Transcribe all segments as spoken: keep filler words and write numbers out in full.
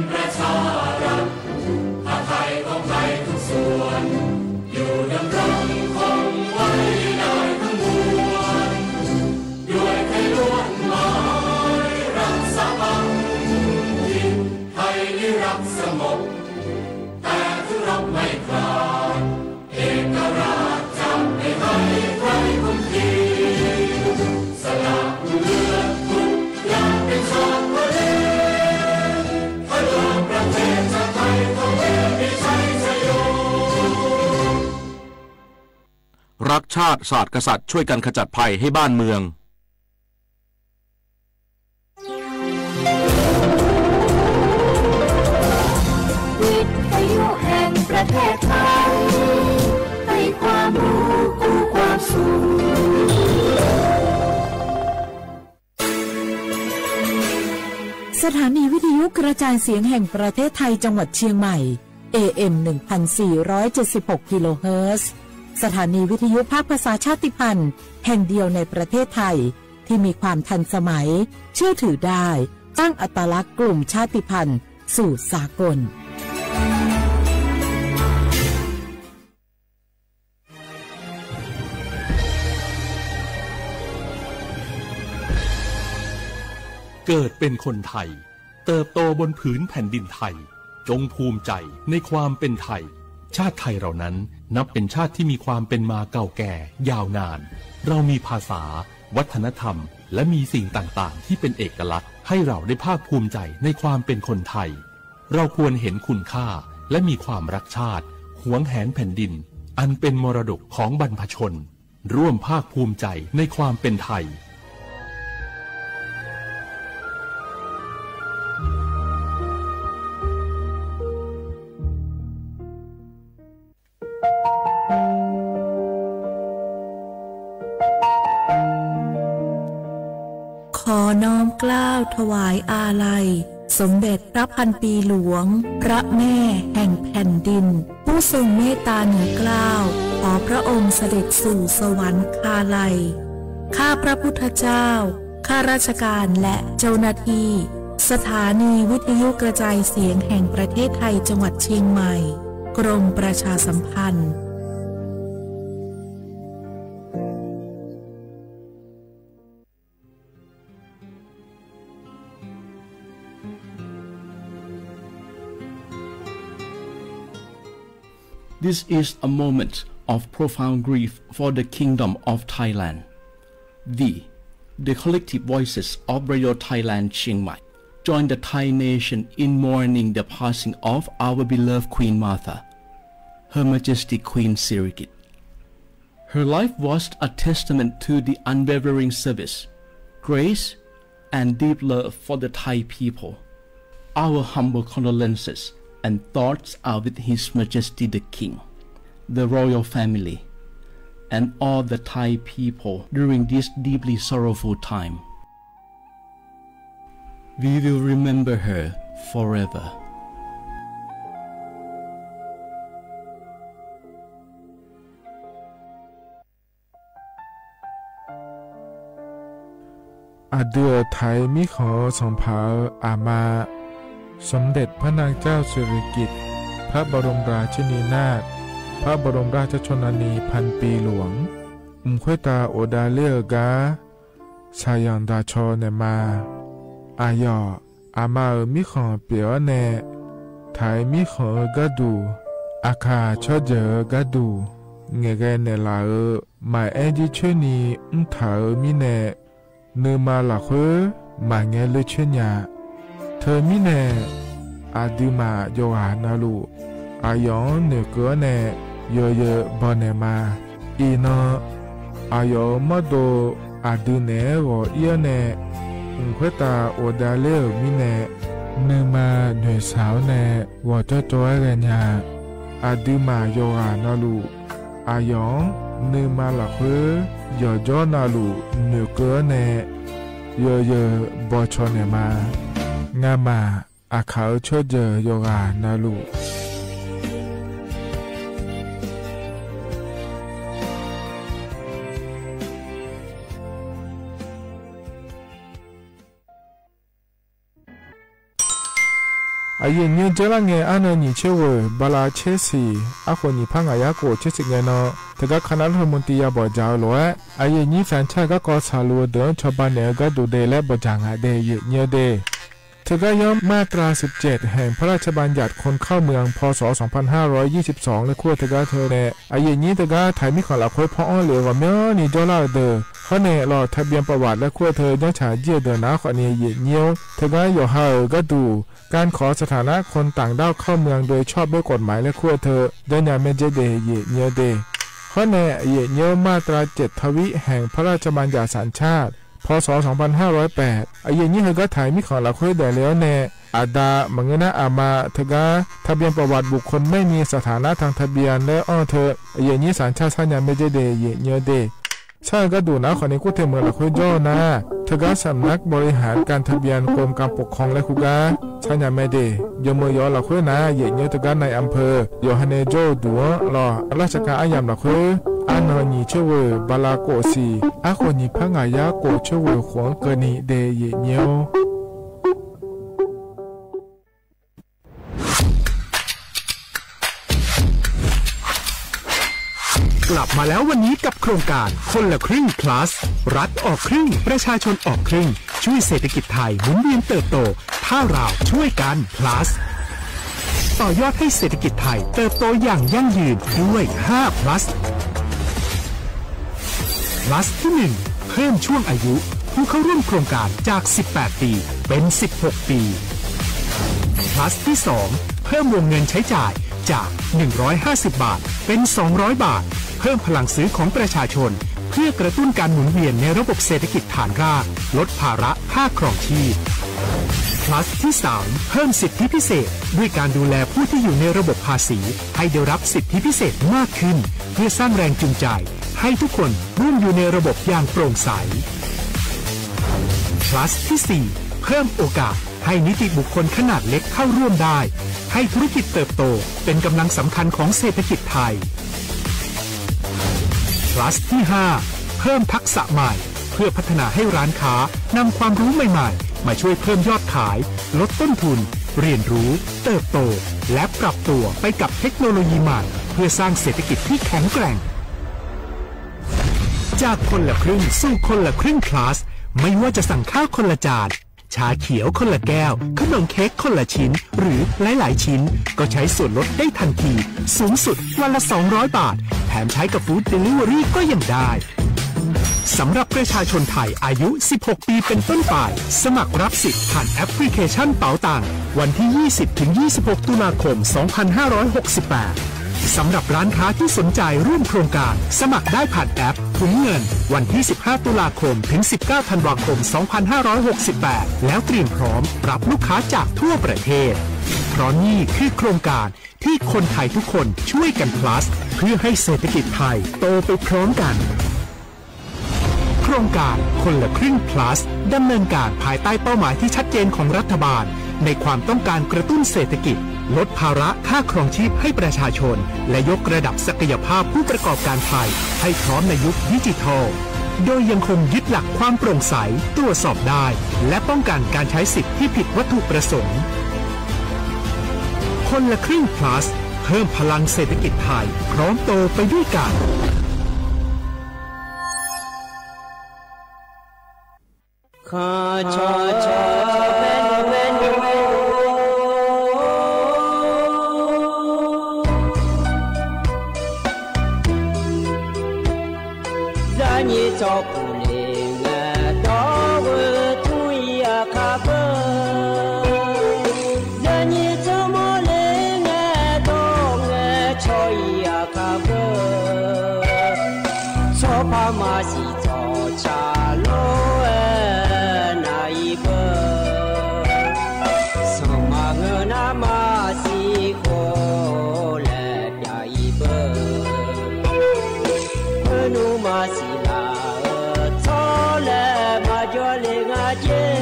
ประชารัฐ ชาติไทยของไทยทุกส่วน อยู่ดำรงคงไว้ได้ทั้งมวล ด้วยไทยล้วนหมายรักสามัคคี ไทยนิรักสงบ แต่ถึงรบไม่ขาด เอกราชจะไม่ให้ใครคุมขีด สละเลือดทุกอย่างเป็นชาติทะเล เพื่อประเทศชาติไทยของเธอมีชัยชโย รักชาติ สาดกษัตริย์ ช่วยกันขจัดภัยให้บ้านเมือง วิทยุแห่งประเทศไทย ให้ความรู้คู่ความสุข สถานีวิทยุกระจายเสียงแห่งประเทศไทยจังหวัดเชียงใหม่ เอเอ็ม หนึ่งพันสี่ร้อยเจ็ดสิบหก กิโลเฮิรตซ์ สถานีวิทยุภาคภาษาชาติพันธุ์แห่งเดียวในประเทศไทย ที่มีความทันสมัย เชื่อถือได้ สร้างอัตลักษณ์กลุ่มชาติพันธุ์สู่สากล เกิดเป็นคนไทย เติบโตบนผืนแผ่นดินไทย จงภูมิใจในความเป็นไทย ชาติไทยเรานั้นนับเป็นชาติที่มีความเป็นมาเก่าแก่ยาวนาน เรามีภาษา วัฒนธรรม และมีสิ่งต่างๆ ที่เป็นเอกลักษณ์ ให้เราได้ภาคภูมิใจในความเป็นคนไทย เราควรเห็นคุณค่า และมีความรักชาติ หวงแหนแผ่นดิน อันเป็นมรดกของบรรพชน ร่วมภาคภูมิใจในความเป็นไทย ขอน้อมเกล้าถวายอาลัย สมเด็จพระพันปีหลวง พระแม่แห่งแผ่นดิน ผู้ทรงเมตตาเหนือเกล้า ขอพระองค์เสด็จสู่สวรรคาลัย ข้าพระพุทธเจ้า ข้าราชการและเจ้าหน้าที่ สถานีวิทยุกระจายเสียงแห่งประเทศไทยจังหวัดเชียงใหม่ กรมประชาสัมพันธ์ This is a moment of profound grief for the Kingdom of Thailand. We, the collective voices of Radio Thailand Chiang Mai, join the Thai nation in mourning the passing of our beloved Queen Mother, Her Majesty Queen Sirikit. Her life was a testament to the unwavering service, grace, and deep love for the Thai people. Our humble condolences and thoughts are with His Majesty the King, the royal family, and all the Thai people during this deeply sorrowful time. We will remember her forever. Aqdui-euq Thai mirkhanq-eu sanqpaq-euq aqma, สมเด็จพระนางเจ้าสิริกิติ์ พระบรมราชินีนาถ พระบรมราชชนนีพันปีหลวง mq khoertav ghofdav ler-eu gar shaqyanq daq caw naeqma. Aqyawf aqma-euq mirkhanq pyeuf-awr nae, Thai mirkhanq-eu gharduq, aqkaq tsawrjeuq-eu gharduq, ngaeqghae naeqlaf-euq maqaer jircoer ni mrtaq-euq mirnae, nuima lafkhoer maqngae ler coer nya. Teumirnae, aqduimaf yawqghaq navluf, aqyawf-anr noeqkeuv-awr nae yawzeu baw naeqma. Iqnan, aqyawf-euq mawrdo aqdui naeq-aer ghawq ir-awr nae, mq khoertav ghofdav ler-euq mirnae, nuima noeqshaq-awr nae ghawqjawr jawr-aer ghaenya. Aqduimaf yawqghaq navluf, aqyawf-anr nuima lafkhoer yawqjawr navluf noeqkeuv-awr nae, yawzeu baw caw naeqma. Ngamaf aqkaq-euq tsawrjeuq yawqghaq navluf, Aqyuif aqnyir dzeur lar ngae, arnan nyiq tser ghoeq bala tser siq, arkhof nyiq par ngaq yar khof tser siq ngae nan, teugar คณะรัฐมนตรี ya bawq dzaq-eu lof-aer, aqyuif aqnyir สัญชาติ garkawv tsaqluf-eu deuq-anr cawba naeq-eu gharduq de laer bawq dzaq ngaq de, aqyuif aqnyir de. Teugar yawr มาตราสิบเจ็ด แห่งพระราชบัญญัติคนเข้าเมือง พ.ศ. สองพันห้าร้อยยี่สิบสอง laer kur-eu teugar teu nae, aqyuif aqnyir teugar taq mirkhanq lafkhoer paw-anr lef-eu ghawqmyanrni jawrlar-euq deuq, hawr nae lawq ทะเบียนประวัติ laer kur-eu teu janrcaq jir-eu deuq nar khawfni, aqyuif aqnyir-or, teugar yawqha-euq gharduq การขอสถานะคนต่างด้าวเข้าเมืองโดยชอบด้วยกฎหมาย laer kur-eu teu janrnya maerdzer de, aqyuif aqnyir de. Hawr nae aqyuif aqnyir-or, มาตราเจ็ดทวี แห่งพระราชบัญญัติสัญชาติ พ.ศ. สองพันห้าร้อยแปด aqyuif aqnyir heugar taq mirkhanq lafkhoer daefle-awr nae, aqda maqngeur nar aqma teugar ทะเบียนประวัติบุคคลไม่มีสถานะทางทะเบียน laer anr-eu teu, aqyuif aqnyir สัญชาติ sarnya maerdzer de, aqyuif aqnyir de. Sar-eu gharduq nar khawfni kur teu meuq lafkhoer jawr-eu nar, teugar สำนักบริหารการทะเบียน กรมการปกครอง laer kur gar sarnya maerdzer. Yawmeuq yawf-eu lafkhoer nar, aqyuif aqnyir teugar nae อำเภอ yawqha nae jawr-eu duq-anr lawq, ราชการ aryamq lafkhoer, arnan nyiq tser ghoeq bala khof siq, arkhof nyiq par ngaq yar khof tser ghoeq khof-anr keuvni de, aqyuif aqnyir-or. กลับมาแล้ววันนี้กับโครงการคนละครึ่ง plus รัฐออกครึ่ง ประชาชนออกครึ่ง ช่วยเศรษฐกิจไทยหมุนเวียนเติบโต ถ้าเราช่วยกัน plus ต่อยอดให้เศรษฐกิจไทยเติบโตอย่างยั่งยืนด้วย ห้า plus plus ที่ หนึ่ง เพิ่มช่วงอายุผู้เข้าร่วมโครงการจาก สิบแปด ปี เป็น สิบหก ปี plus ที่ สอง เพิ่มวงเงินใช้จ่ายจาก หนึ่งร้อยห้าสิบ บาท เป็น สองร้อย บาท เพิ่มพลังซื้อของประชาชน เพื่อกระตุ้นการหมุนเวียนในระบบเศรษฐกิจฐานราก ลดภาระค่าครองชีพ plus ที่ สาม เพิ่มสิทธิพิเศษ ด้วยการดูแลผู้ที่อยู่ในระบบภาษี ให้ได้รับสิทธิพิเศษมากขึ้น เพื่อสร้างแรงจูงใจ ให้ทุกคนร่วมอยู่ในระบบอย่างโปร่งใส plus ที่ สี่ เพิ่มโอกาสให้นิติบุคคลขนาดเล็กเข้าร่วมได้ ให้ธุรกิจเติบโตเป็นกำลังสำคัญของเศรษฐกิจไทย plus ที่ ห้า เพิ่มทักษะใหม่ เพื่อพัฒนาให้ร้านค้านำความรู้ใหม่ๆ มาช่วยเพิ่มยอดขาย ลดต้นทุน เรียนรู้ เติบโต และปรับตัวไปกับเทคโนโลยีใหม่ เพื่อสร้างเศรษฐกิจที่แข็งแกร่ง จากคนละครึ่งสู่คนละครึ่ง plus ไม่ว่าจะสั่งข้าวคนละจาน ชาเขียวคนละแก้ว ขนมเค้กคนละชิ้น หรือหลายๆ ชิ้น ก็ใช้ส่วนลดได้ทันที สูงสุดวันละ สองร้อย บาท แถมใช้กับ Food Delivery ก็ยังได้ สำหรับประชาชนไทยอายุ สิบหก ปีเป็นต้นไป สมัครรับสิทธิ์ผ่านแอปพลิเคชันเป๋าตัง วันที่ ยี่สิบ ถึง ยี่สิบหก ตุลาคม สองพันห้าร้อยหกสิบแปด สำหรับร้านค้าที่สนใจร่วมโครงการ สมัครได้ผ่านแอปถุงเงิน วันที่ สิบห้า ตุลาคม ถึง สิบเก้า ธันวาคม สองพันห้าร้อยหกสิบแปด แล้วเตรียมพร้อมรับลูกค้าจากทั่วประเทศ เพราะนี่คือโครงการที่คนไทยทุกคนช่วยกัน plus เพื่อให้เศรษฐกิจไทยโตไปพร้อมกัน โครงการคนละครึ่ง plus ดำเนินการภายใต้เป้าหมายที่ชัดเจนของรัฐบาล ในความต้องการกระตุ้นเศรษฐกิจ ลดภาระค่าครองชีพให้ประชาชน และยกระดับศักยภาพผู้ประกอบการไทยให้พร้อมในยุคดิจิทัล โดยยังคงยึดหลักความโปร่งใส ตรวจสอบได้ และป้องกันการใช้สิทธิ์ที่ผิดวัตถุประสงค์ คนละครึ่ง plus เพิ่มพลังเศรษฐกิจไทย พร้อมโตไปด้วยกัน Zaqnyiq tsawrkhof le ngae, dawr-eu tmr-ir aqkar beu. Zaqnyiq tsawrmawr le ngae, dawr ngae cawq-ir aqkar beu. Tsawrpar maqsiq tsawqtsaq lof-aer nav-ir beu. Sanqpaq ngeur nar maqsiq khof laer pyav-ir beu. Khoer nmr maqsiq laf-eu tsawr laer maqjawr le nga jer.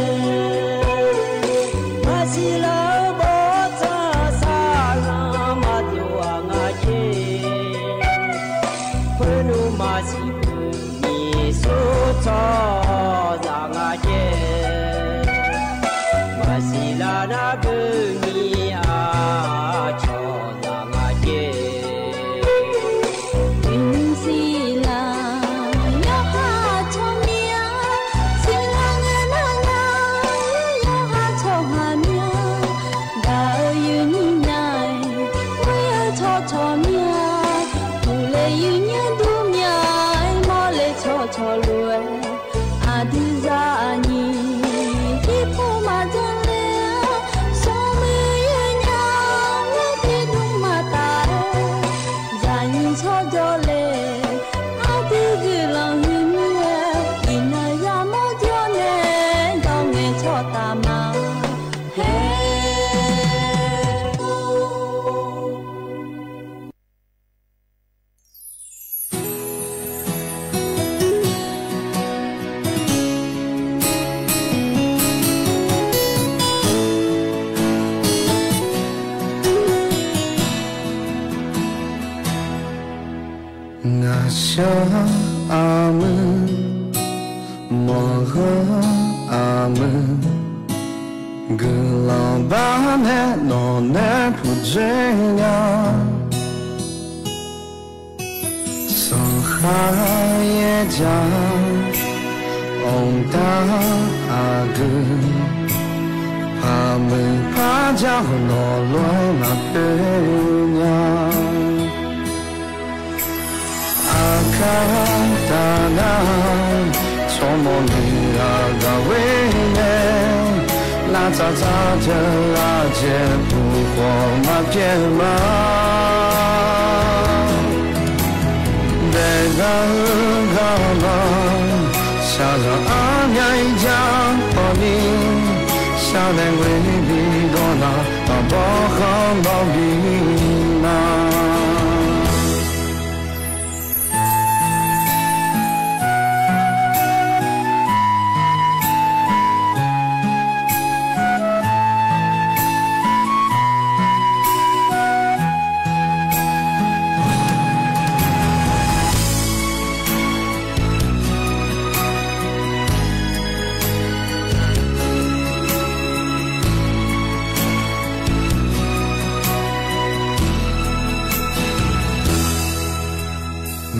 Maqsiq laf-eu bawrtsanq saqlanq maqdov-aq nga jer. Khoer nmr maqsiq beu nyiq sur tsawrhaq nga jer. Maqsiq laf nar beu nyiq Shar aqmuiq, mawq-eu aqmuiq, guiqlanq bar nae nawq nae puqdzoer nya. Sanqkhar yaerjaq, mqtav aqgeu, paqmuiq parjar hawq nawq lof-aer maqpoer nya. Aqkar taf nar, tsawrmawq ni aqgaf ghoer nae, lavtsaf tsaf teu aqjeq puq khawf maqpyaeq ma. Daeqdaq-eu garma, shaqzanq armyaq-ir jar khawf ni, sharnaeq ghoer bi dawq nar, aqbawr khanr dawq bi ma.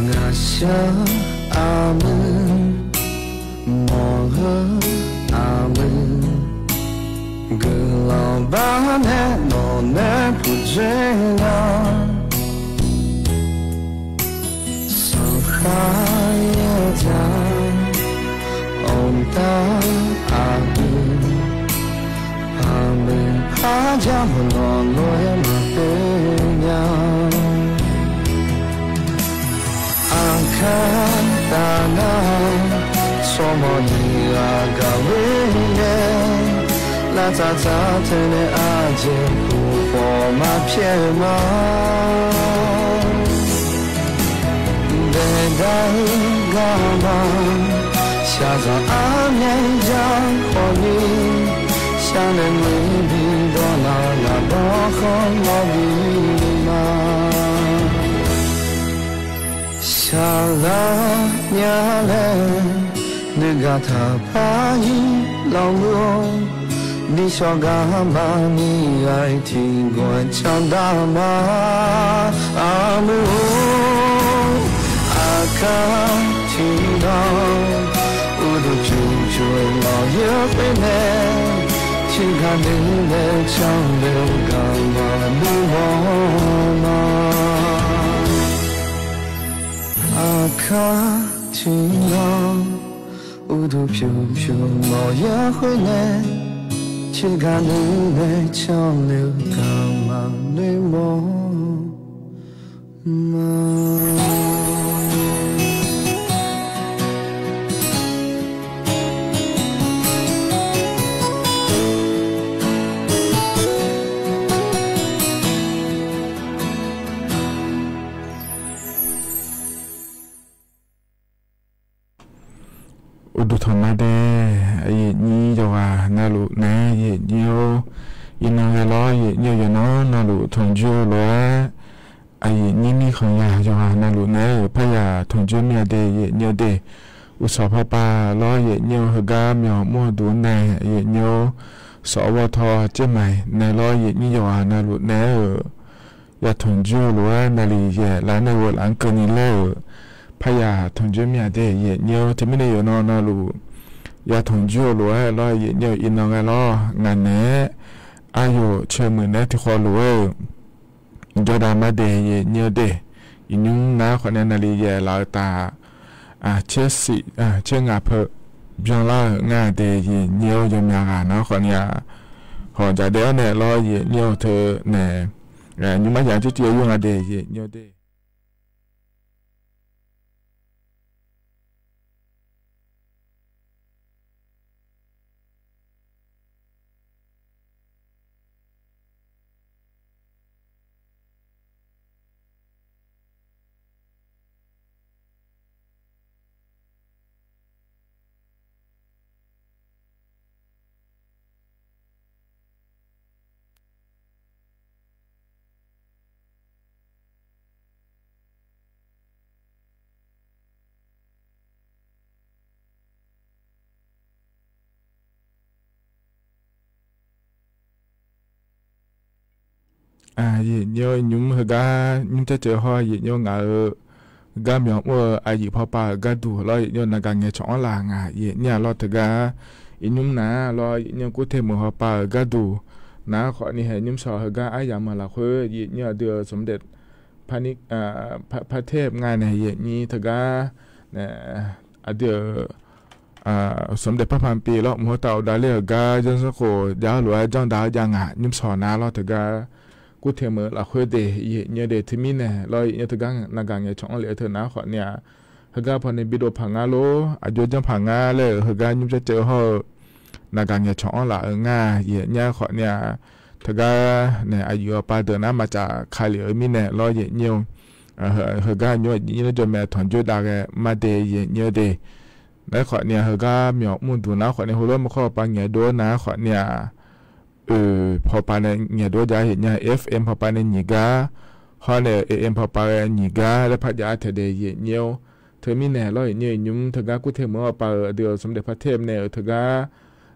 Ngaqshaq aqmuiq, mawq-eu aqmuiq, guiqlanq bar nae nawq nae puqdzoer nya. Sanqkhar yaerjaq, mqtav aqgeu, paqmuiq parjar hawq nawq lof-aer maqpoer nya. Aqkar taf nar, tsawrmawq ni aqgaf ghoer nae, lavtsaf tsaf teu nae aqjeq puq khawf maqpyaeq ma. Daeqdaq-eu garma, shaqzanq armyaq-ir jar khawf ni, sharnaeq ghoer bi dawq nar, aqbawr khanr dawq bi ma. Shaqlar nya laer, nuigaq taqpar-ir lanr-or, bi shawq garma ni ghaq-ir tiqgawq-aer candav ma. Aqmuiq-or, aqkar tiqnan, uqduq pyuq pyuq mawq-eu khoer nae, tiqghaq nuinae canluf-eu garma nuimawr ma. Aqkar tiqnan, uqduq pyuq pyuq mawq-eu khoer nae, tiqghaq nuinae canluf-eu garma nuimawr ma. Uqduq tanqma dae, aqyuif nyir yawqghaq navluf naeq-aer, aqyuif nyir-or, iqnan ghae lawr, aqyuif nyir-eu yawqnan navluf tanqjoer-eu lof-aer, aqyuif nyir mir khanqya yawqghaq navluf naeq-aer-euq parya tanqjoer mir-a de, aqyuif nyir-eu de. Uqsawq parpav lawr, aqyuif nyir-eu heugar myawq mr-eu duq-anr nae, aqyuif nyir-or, sawq-awr ghawrtaw caermaiq nae lawr, aqyuif nyir yawqghaq navluf naeq-aer-euq ya tanqjoer-eu lof-aer naqli yaeq laf nae ghoe laf-anr keuvni laer-euq parya tanqjoer mir-a de, aqyuif nyir-or. Teumirnae yawqnan navluf ya tanqjoer-eu lof-aer lawr, aqyuif nyir-eu iqnan ghae lawr, ngaq naeq-aer aqyawf caemuiq naeq-aer tiqkhawv lof-aer-euq jawrdav mar de, aqyuif nyir-eu de. Iqnymr nar khawf nae naqli yaeq laf-eu taf, caer siq caer ngaq peu byanlar-euq nga de, aqyuif nyir-or, yawmyaq ghaq nar khawf nae-a. Hawq jaqdaev-awr nae lawr, aqyuif nyir-eu teu nae, nymrma yaq tiqtiq-aer yur nga de, aqyuif nyir-eu de. Aqyuif nyir-awr, iqnymr heugar nymr carcaev hawr, aqyuif nyir-awr, ngaq-euq heugar myawq mr-eu aqyuif pawpav-euq gharduq lawr, aqyuif nyir-awr, naqgaq ngaeqcawq-anr laf ngaq, aqyuif nyir-a lawr teugar iqnymr nar lawr, aqyuif nyir-awr, kurteq meuq pawpav-euq gharduq nar khawfni hae nymr shawq heugar aryamq-eu lafkhoer, aqyuif nyir-awr, aqdui-euq smq daef par ni, par, par ter nga nae, aqyuif nyir teugar nae, aqdui-euq smq daef par paq pyeuf lawr, mq hawr taf uqdav ler-euq gar janr sanrkhof jav-eu lof-aer janr da-eu jav ngaq, nymr shawq nar lawr teugar kurteq meuq lafkhoer de, aqyuif nyir-awr de, teumirnae lawr, aqyuif nyir-awr, teugar naqgaq ngaeqcawq-anr lef-eu teu nar khawfni-aq, heugar pawnae bidov paq ngar lor, aqjox janr paq ngar laer-euq heugar nymr carcaev hawr-eu naqgaq ngaeqcawq-anr laf-eu ngar, aqyuif nyir-a khawfni-aq, teugar nae aqyuif pawpav deuq nar maqcaf ka lef-eu mirnae lawr, aqyuif nyir-awr, heugar nymr aqyuif nyir-awr, jawqmaeq tanqjoer dav ghae mar de, aqyuif nyir-awr de. Nar khawfni-aq, heugar myawq mr duq nar khawfni, heulof-aer maqkhawr pawpav ngaeqdov-awr nar khawfni-aq, oeq pawpav nae ngaeqdov-awr jav, aqyuif nyir-a, FM pawpav nae nyiq gar, hawr nae AM pawpav ghae nyiq gar laer par jav-a tae de, aqyuif nyir-awr. Teumirnae lawr, aqyuif nyir-awr, iqnymr teugar kurteq meuq-anr pawpav-euq aqdui-euq smq daef par ter nae-euq teugar,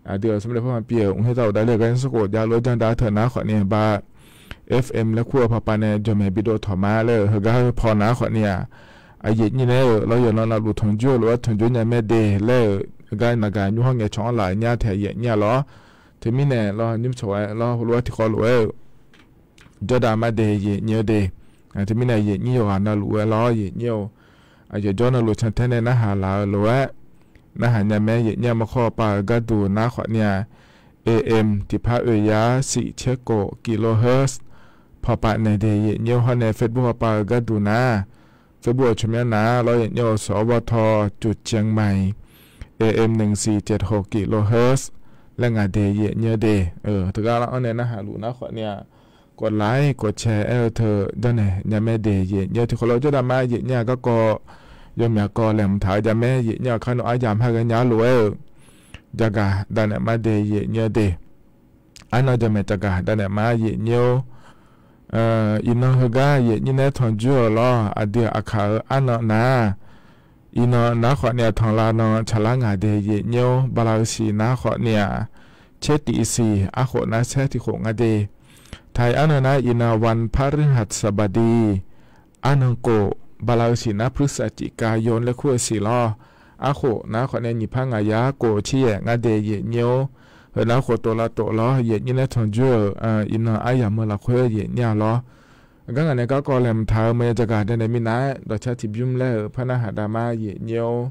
aqdui-euq smq daef par paq pyeuf-euq mq hawr taf uqdav ler-euq gar janr sanrkhof jav lof-aer janr da-eu teu nar khawfni, aqbar FM laer kur-eu pawpav nae jawqmaeq bidov tawq ma laer-euq heugar paw nar khawfni-aq, aqyuif nyir nae-euq lawr, yawqnan navluf tanqjoer-eu lof-aer tanqjoer nya mae de laer-euq heugar naqgaq nymr hawr ngaeqcawq-anr laf nya tae, aqyuif nyir-a lawr. Teumirnae lawr, nymr shawq-aer lawr, heulof-aer tiqkawv lof-aer-euq jawrdav mar de, aqyuif nyir-awr de. Teumirnae aqyuif nyir yawqghaq navluf-aer lawr, aqyuif nyir-awr, aqyawf jawr navluf cantaer nae narhaq laf-eu lof-aer narhaq nya mae, aqyuif nyir-a, maqkhawr pawpav-euq gharduq nar khawfni-aq, AM tiqpar oeq yar siq tser khof kilohertz pawpav nae de, aqyuif nyir-awr, hawr nae Facebook pawpav-euq gharduq nar, Facebook-euq tsawrmyanr nar lawr, aqyuif nyir-awr, สวท จุดเชียงใหม่ AM หนึ่งสี่เจ็ดหกกิโลเฮิรตซ์ laer ngaq de, aqyuif nyir-awr de. Teugar lar-anr nae narhaq luf nar khawfni-aq, กดไลค์ กดแชร์ aer-eu teu janrnaeq nya mae de, aqyuif nyir-awr. Tiqkawv lof jawrdav ma, aqyuif nyir-a, garkawv yawmyaq kawv laeqhmq taq-eu jav mae, aqyuif nyir-a, kar nawr aryamq ha ghae nya-ar lof-aer-euq jaqgaq davnaeq ma de, aqyuif nyir-awr de. Arnan jawqmaeq jaqgaq davnaeq ma, aqyuif nyir-awr. Iqnan heugar aqyuif nyir nae tanqjoer-euq lawr, aqdui-euq aqkaq-euq arnan nar, iqnan nar khawfni-aq, tanqlav nan tsaqlar ngaq de, aqyuif nyir-awr. Bala-eu siq nar khawfni-aq, tser tif siq arkhof nar saer tiq khof nga de. Taiq arnan nar iqnan วันพฤหัสบดี arnan khof, bala-eu siq nar พฤศจิกายน laer kur-eu siq lawr, arkhof nar khawfni-aq, nyiq par ngaq yar khof tser yaef ngar de, aqyuif nyir-awr. Heu nar khof tov lav tov lawr, aqyuif nyir nae tanqjoer-euq iqnan aryamq-eu lafkhoer, aqyuif nyir-a lawr. Aqgar ngaq nae garkawv laeqhmq taq-eu maqya jaqgaq davnaeq minav-aer, dawqcar tiqbymr laer-euq par narhaq dav ma, aqyuif nyir-awr.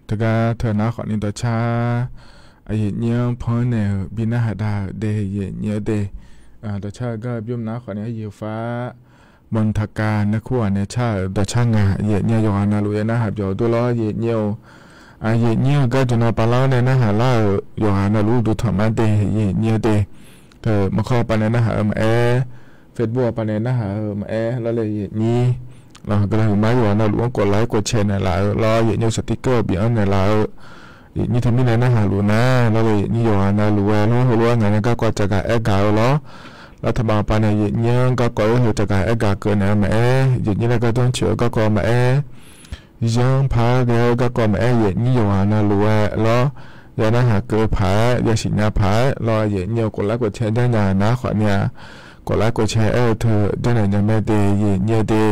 Teugar teu nar khawfni dawqcar aqyuif nyir-anr pan-anr naeq-euq bi narhaq daq-euq de, aqyuif nyir-eu de. Dawqcar-eu gar-eu bymr nar khawfni aryiq far Mawntaqka nae kur ghaq nae car-euq dawqcar ngaq, aqyuif nyir-eu yawqghaq navluf-aer narhaq byawq dur lawr, aqyuif nyir-eu. Aqyuif nyir-eu gar jawqnan pavlar-anr nae narhaq lar-euq yawqghaq navluf-ur duqtanq mar de, aqyuif nyir-eu de. Teu maqkawr-eu pavnae narhaq-eu maqaer, Facebook-a pavnae narhaq-eu maqaer lawr le, aqyuif nyir. Lawq, guiqlanq huiqma-aer yawqghaq navluf-anr kawf laiq kawf cae naeqlaf-eu lawr, aqyuif nyir-eu saqtiqkawv bif-anr naeqlaf-eu aqyuif nyir teumirnae narhaq luf nar lawr le, aqyuif nyir yawqghaq navluf-aer lawr heulof-aer ngaq nae garkawv tsafgaq aer gaq-eu lawr. Lawr taqbaq pavnae aqyuif nyir-anr garkawv-aer heu tsafgaq aer gaq keuv naeq-eu maqaer, aqyuif nyir laer gardanr coeq-eu garkawv maqaer, yanr par ghae-eu garkawv maqaer, aqyuif nyir yawqghaq navluf-aer lawr, ya narhaq keuv-eu paq-aer, ya siqnya paq-aer lawr, aqyuif nyir-eu kawf laiq kawf cae janrnya nar khawfni-aq, kawf laiq kawf cae aer-eu teu janrnaeq nya mae de, aqyuif nyir-eu de.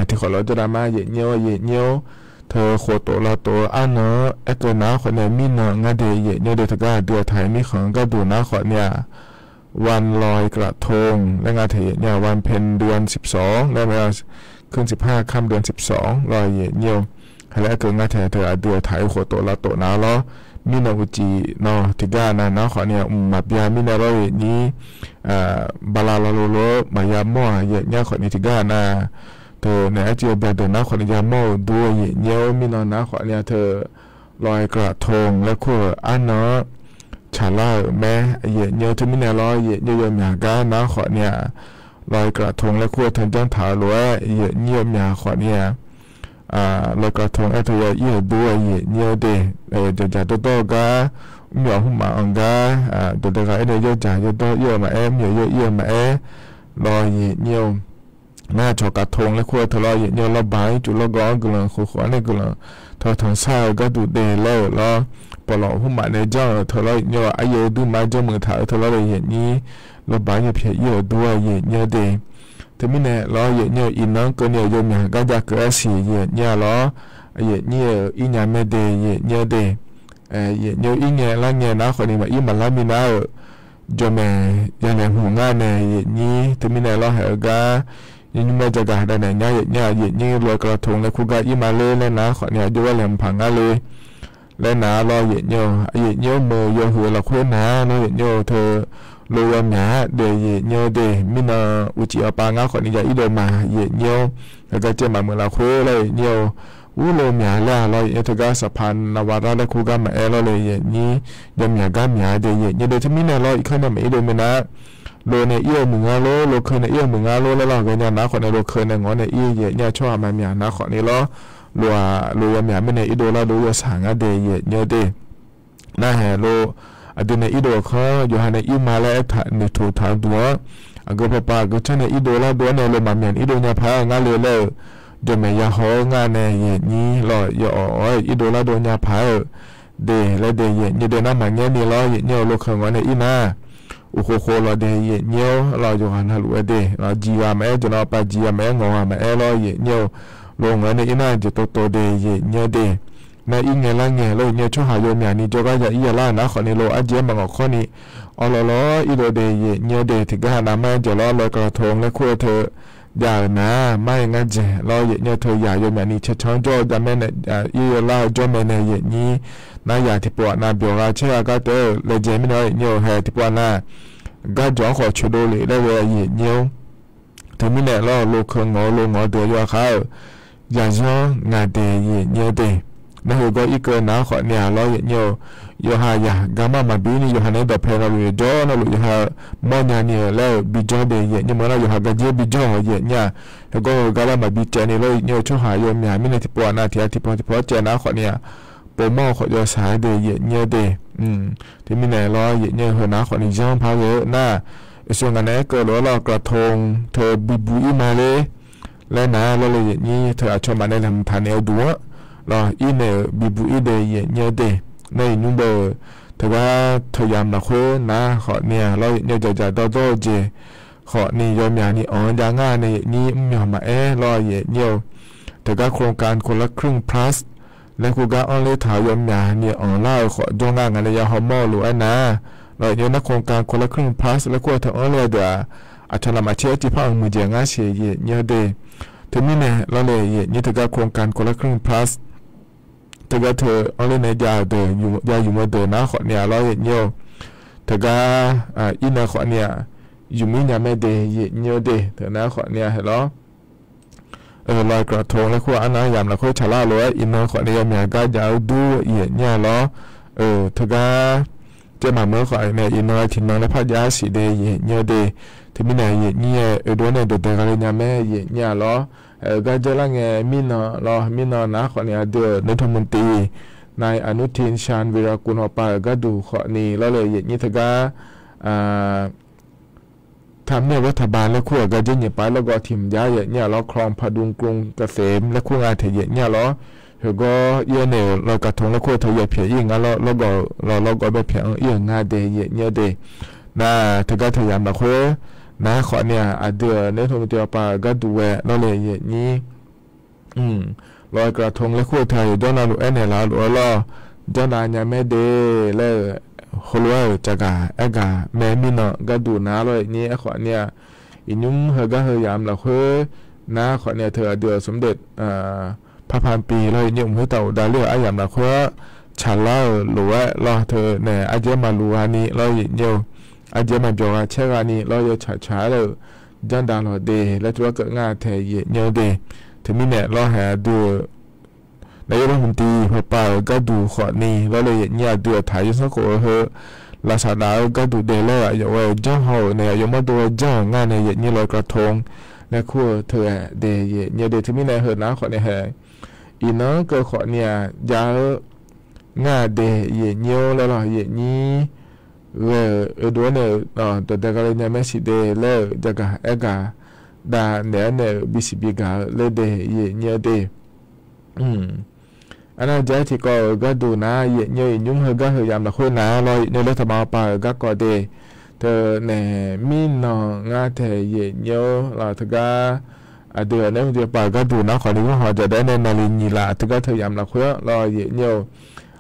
Tiqkhawf lawr jawrdav ma, aqyuif nyir-eu, aqyuif nyir-eu. Teu khof tof lav tof-eu arnan-anr aerkeuv nar khawfni-aq, mirnan ngar de, aqyuif nyir-eu de. Teugar aqdui aqtaq-iq mirkhanq-eu gharduq nar khawfni-aq, วันลอยกระทง laer nga taeq, aqyuif nyir-aq วันเพ็ญเดือนสิบสอง laer mae, ขึ้นสิบห้า ค่ำเดือนสิบสอง lawr, aqyuif nyir-eu. Heulof-aer keuv nga taeq teu aqdui aqtaq-iq khof tof lav tof nar lawr, mirnan uqcif nawr tiqgar nav nar khawfni-aq, mq maqbya mirnae lawr, aqyuif nyir. Bala lawr lor lor maqya mawr-aq, aqyuif nyir khawfni tiqgar nav teu naeq-aer civ-eu bya deuq nar khawfni ya mawr-euq dur, aqyuif nyir-eu. Mirnan nar khawfni-aq teu ลอยกระทง laer kur-euq arnan-anr tsaqlar-euq mae, aqyuif nyir-eu. Teumirnae lawr, aqyuif nyir-eu yawmyaq gar nar khawfni-aq, ลอยกระทง laer kur-eu teu janr taq-eu lof-aer, aqyuif nyir-eu yawmyaq khawfni-aq, ลอยกระทง aer teu ya ir-euq dur, aqyuif nyir-eu de. Jaqjaq dawrdawr-eu gar, mr myawf hmqmaf-anr gar, dawqdae ghaq aernae yawjaq yawdawr ir-eu maqaer, mr myawf yawir-eu maqaer lawr, aqyuif nyir-eu. Nar-aq cawq กระทง laer kur-eu teu lawr, aqyuif nyir-eu. Lawrbaq-anr ircuf lawrgawv-anr guiqlanq khof khof-anr nae guiqlanq tawq tanq shar-eu gharduq de laer-euq lawr, pawqlawq hmqmaf nae janr-euq teu lawr, aqyuif nyir-eu. Aryaer duima janrmuiq taq-eu teu lawr le, aqyuif nyir. Lawrbaq-anr yawpyaeq ir-euq dur, aqyuif nyir-eu de. Teumirnae lawr, aqyuif nyir-eu. Iqnan-anr keuvni-euq yawmyaq gar jav keuv-aer siq, aqyuif nyir-a lawr, aqyuif nyir-euq. Ir nya mae de, aqyuif nyir-eu de. Aqyuif nyir-eu. Ir ngae lar ngae nar khawfni maqir maqlar minav-euq jawrmaeq ya laeqhmq ngar nae, aqyuif nyir. Teumirnae lawr, haeq-eu gar nymr nymr-aer jagaq dav naeq nya, aqyuif nyir-a. Aqyuif nyir-eu. ลอยกระทง laer kur gar ir ma ler laer nar khawfni-aq, jov-aer laeqhmq paq ngar le laer nar lawr, aqyuif nyir-eu. Aqyuif nyir-eu. Meuq yawhuiq-eu lafkhoer nar lawr, aqyuif nyir-eu. Teu lo yawmyaq-a de, aqyuif nyir-eu de. Mirnan uqcif aqpav ngar khawfni ya irdov ma, aqyuif nyir-eu. Heugar caev maqmuiq lafkhoer lawr, aqyuif nyir-eu. Urlo myaq laer-aq lawr, aqyuif nyir-eu. Teugar สัพพะนวรัตน์ laer kur gar maqaer lawr le, aqyuif nyir. Yawmyaq gar myaq de, aqyuif nyir de. Teumirnae lawr, irkanr nae maqir dov minav. Lo nae ir-eu muiq ngar lor, lo keuv nae ir-eu muiq ngar lor laer lawr, ghaenya nar khawfni lo keuv nae ngawr nae ir, aqyuif nyir-a. Tsawrhaq maqmyaq nar khawfni lawr, lof-aq lo yawmyaq mirnae irdov lar dov yawshaq ngar de, aqyuif nyir-eu de. Nar haeq lo aqdui nae irdov-euq kanr yawqha nae ir ma laer aertaq noeqtmq taq-eu duq-anr, aqgeu pawpav aqgeu canr nae irdov lar dov-anr nae lo maqmyaq irdov nya paq-aer ngar le laer-euq jawrmaeq ya haw-eu ngar nae, aqyuif nyir. Lawr, yawawq-aer irdov lar dov nya paq-aer-euq de laer de, aqyuif nyir de. Nar maqngaer ni lawr, aqyuif nyir-eu. Lo keuv ngawr nae ir nar uqkhof khof lawr de, aqyuif nyir-eu. Lawr, yawqghaq navluf-aer de, lawr, jiq ghaq maqaer, jawqnan pav jiq ghaq maqaer, ngawq ghaq maqaer lawr, aqyuif nyir-eu. Lo ngawr nae ir nar jeq tov tov de, aqyuif nyir de. Nar ir ngae lar ngae lawr, aqyuif nyir-eu. Tsawrhaq yawmyaq ni jawrgar ya ir ya lar nar khawfni lo arjeq-aer maqngawf khawr ni, awrlawr lawr irdov de, aqyuif nyir de. Tiqgar nav mar-aer jawq lawr, ลอยกระทง laer kur-eu teu jav-euq nar mar-aer ngar dzaeq lawr, aqyuif nyir-eu. Teu yaq yawmyaq ni caercan-anr jawr-eu javmaer nae ir-eu lar-eu jawrmae nae, aqyuif nyir. Nar yaq tiqpov-aq nav byawq gha caer gha gar taef-aer-euq laejae mirnae, aqyuif nyir-eu. Haeq tiqpov nav garjawq-anr khawf coeqdov lef laer ghae, aqyuif nyir-eu. Teumirnae lawr, lo keuv ngawq-eu lo ngawq-eu deuq yawkhav-euq yaqzanr ngaq de, aqyuif nyir-eu de. Nar heugawr irkeuv nar khawfni-aq lawr, aqyuif nyir-eu. Yawqha yaq garma maqbi ni yawqha nae dawqpae navluf yawqjawr navluf yawqha mawrnya ni-euq laer-euq bijawr de, aqyuif nyir. Meuq nar yawqha garjir bijawr-euq, aqyuif nyir-a. Heugawr heugar laer maqbi caev ni lawr, aqyuif nyir-eu. Tsawrhaq yawmyaq mirnae tiqpov-aq nav tiq ghaq tiqpov tiqpov-aer caev nar khawfni-aq, povmawr-eu khawf jawr saq-aer de, aqyuif nyir-eu de. Teumirnae lawr, aqyuif nyir-eu. Heu nar khawfni yanr par ghae-eu nar, aqsur ngaq nae aerkeuv lof-aer lawr, กระทง teu bibuq ir ma ler laer nar lawr le, aqyuif nyir. Teu aqcawq maf nae laeqhmq taq naeq-eu duq-anr lawr, ir naeq-euq bibuq ir de, aqyuif nyir-eu de. Nar iqnymr beu-euq teugar teu yamq lafkhoer nar khawfni-aq lawr, aqyuif nyir-eu. Jaqjaq dawrdawr-eu jeq khawfni yawmyaq ni anq-anr jav ngar nae, aqyuif nyir. Mrmyawq maqaer lawr, aqyuif nyir-eu. Teugar โครงการคนละครึ่ง plus laer kur gar anr ler taq-eu yawmyaq ni anq lar-eu khawf jawr ngar ngaq nae ya hawmawr-eu lof-aer nar lawr, aqyuif nyir. Nar โครงการคนละครึ่ง plus laer kur-eu teu anr ler-eu deuq-aq, aqcawq navmaqtser-aer tiqpar-anr muiqdzaeq ngar siq, aqyuif nyir-eu de. Teumirnae lawr le, aqyuif nyir. Teugar โครงการคนละครึ่ง plus teugar teu anr ler nae jav-eu deuq, jav yumq-eu deuq nar khawfni-a lawr yaeqnyir-or. Teugar irnan khawfni-aq, yumq-ir nya mae de yaeqnyir-or de, teu nar khawfni-a haeq lawr. Loiqlaqtong laer kur-eu arnav yamq lafkhoer tsaqlar-eu lof-aer iqnan khawfni yawmyaq gar jav-eu dur yaeqnyir-a lawr. Teugar jaev maqmeuq-eu khawfni iqnan-a tiqnan laer par jav-aer siq de yaeqnyir-or de. Teumirnae yaeqnyir-aer oedov-aer nae dawqdae ghale nya mae yaeqnyir-a lawr. Aer-eu gar dzeurlar ngae mirnan lawr, mirnan nar khawfni aqdui-euq naertmq tiv, nai Anutin Shan Virakun hawpav-euq gharduq khawfni lawrle yaeqnyir teugar Tamir Ravtaba laer kur-euq gar dzer nyiq pav-aer lawrgawv tiq mq jar yaeqnyir-a lawr, คลองพดุงกรุงเกษม laer kur nga taeq yaeqnyir-a lawr. Khoergawr ir-aer nae-euq Loiqlaqtong laer kur-eu teu yaeq pyaeq ir nga lawr, lawrgawv lawr lawrgawv bae pyaeq-anr ir-euq nga de yaeqnyir-or de. Nar teugar teu yamq lafkhoer nar khawfni-aq aqdui-euq naertmq tiv hawpav-euq gharduq ghae lawrle yaeqnyir Loiqlaqtong laer kur-eu teu aqyawf jawr navluf aernaeq laf-eu lof-aer lawr, janrnav nya mae de laer-euq heulof-aer-euq caqgaq aergaq mae mirnan gharduq nar lawr yaeqnyir aerkhawfni-aq, iqnymr heugar heu yamq lafkhoer nar khawfni-aq teu aqdui-euq smr daef parpaq pi lawr yaeqnyir mq khoertav uqdav ler-euq aryamq lafkhoer-anr tsaqlar-euq lof-aer lawr teu nae ardzaer maqluf ghani lawr yaeqnyir-or. Ardzaer maqbyawq gha caer ghani lawr yawtsaq tsaq-aer-euq janrdav lawq de laer tov-aer keuv nga taeq yaeqnyir-or de. Teumirnae lawr haeq aqdui-euq naef yaer lawr hmqtiv hawpav-euq gharduq khawfni lawrle yaeqnyir aqdui-euq taq yawsanr khof-eu heu lafsaq daf-eu gharduq daeq laer-euq aqyawf ghae-eu janr haw-euq nae aqyawf mawrdo ghae janr-euq nga nae yaeqnyir Loiqlaqtong laer kur-eu teu-aer de yaeqnyir-or de. Teumirnae heu nar khawfni haeq iqnan-anr keuv khawfni-aq jav-eu nga de yaeqnyir-or laer lawr yaeqnyir ghae-euq oedov-aer nae-euq dawqdae ghale nya mae siq de laer-euq jaqgaq aergaq dav naeq-aer nae-euq bisiq bigaq-eu laer de yaeqnyir-or de. Arnav jav-aer tiqkawv-euq gharduq nar yaeqnyir-or iqnymr heugar heu yamq lafkhoer nar lawr yaeqnyir-or Loiqlaqtaba hawpav-euq garkawv de teu nae mirnan ngar taeq yaeqnyir-or lawr teugar aqdui-euq naef mqtiv hawpav-euq gharduq nar khawfni nymr haw jadav-aer nae naqli nyiq laf teugar teu yamq lafkhoer-anr lawr yaeqnyir-or.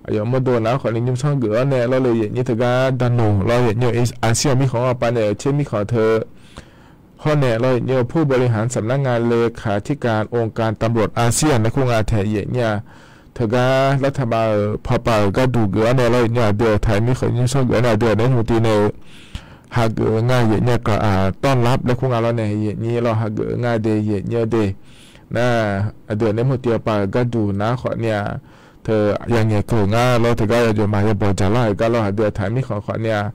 Aqyawf mawrdo nar khawfni nymr sanr geuf-awr nae lawrle yaeqnyir teugar daqnoq lawr yaeqnyir-or aqsir-aq mirkhanq-anr hawpav nae-euq tser mirkhanq teu hawr nae lawr yaeqnyir-or ผู้บริหารสำนักงานเลขาธิการองค์การตำรวจอาเซียน laer kur nga taeq yaeqnyir-a. Teugar Loiqlaqtaba-euq hawpav-euq gharduq geuf-awr nae lawr yaeqnyir aqdui-euq taq mirkhanq nymr sanr geuf-awr nae aqdui-euq naef mqtiv nae-eu hageuf-eu nga yaeqnyir-a ต้อนรับ laer kur nga lawr nae yaeqnyir lawr hageuf-eu nga de yaeqnyir-or de. Nar aqdui-euq naef mqtiv hawpav-euq gharduq nar khawfni-aq teu yangaeq keuv-euq nga lawr teugar yajawf maq yabawq jaqlar-euq gar lawr aqdui-euq taq mirkhanq khawfni-aq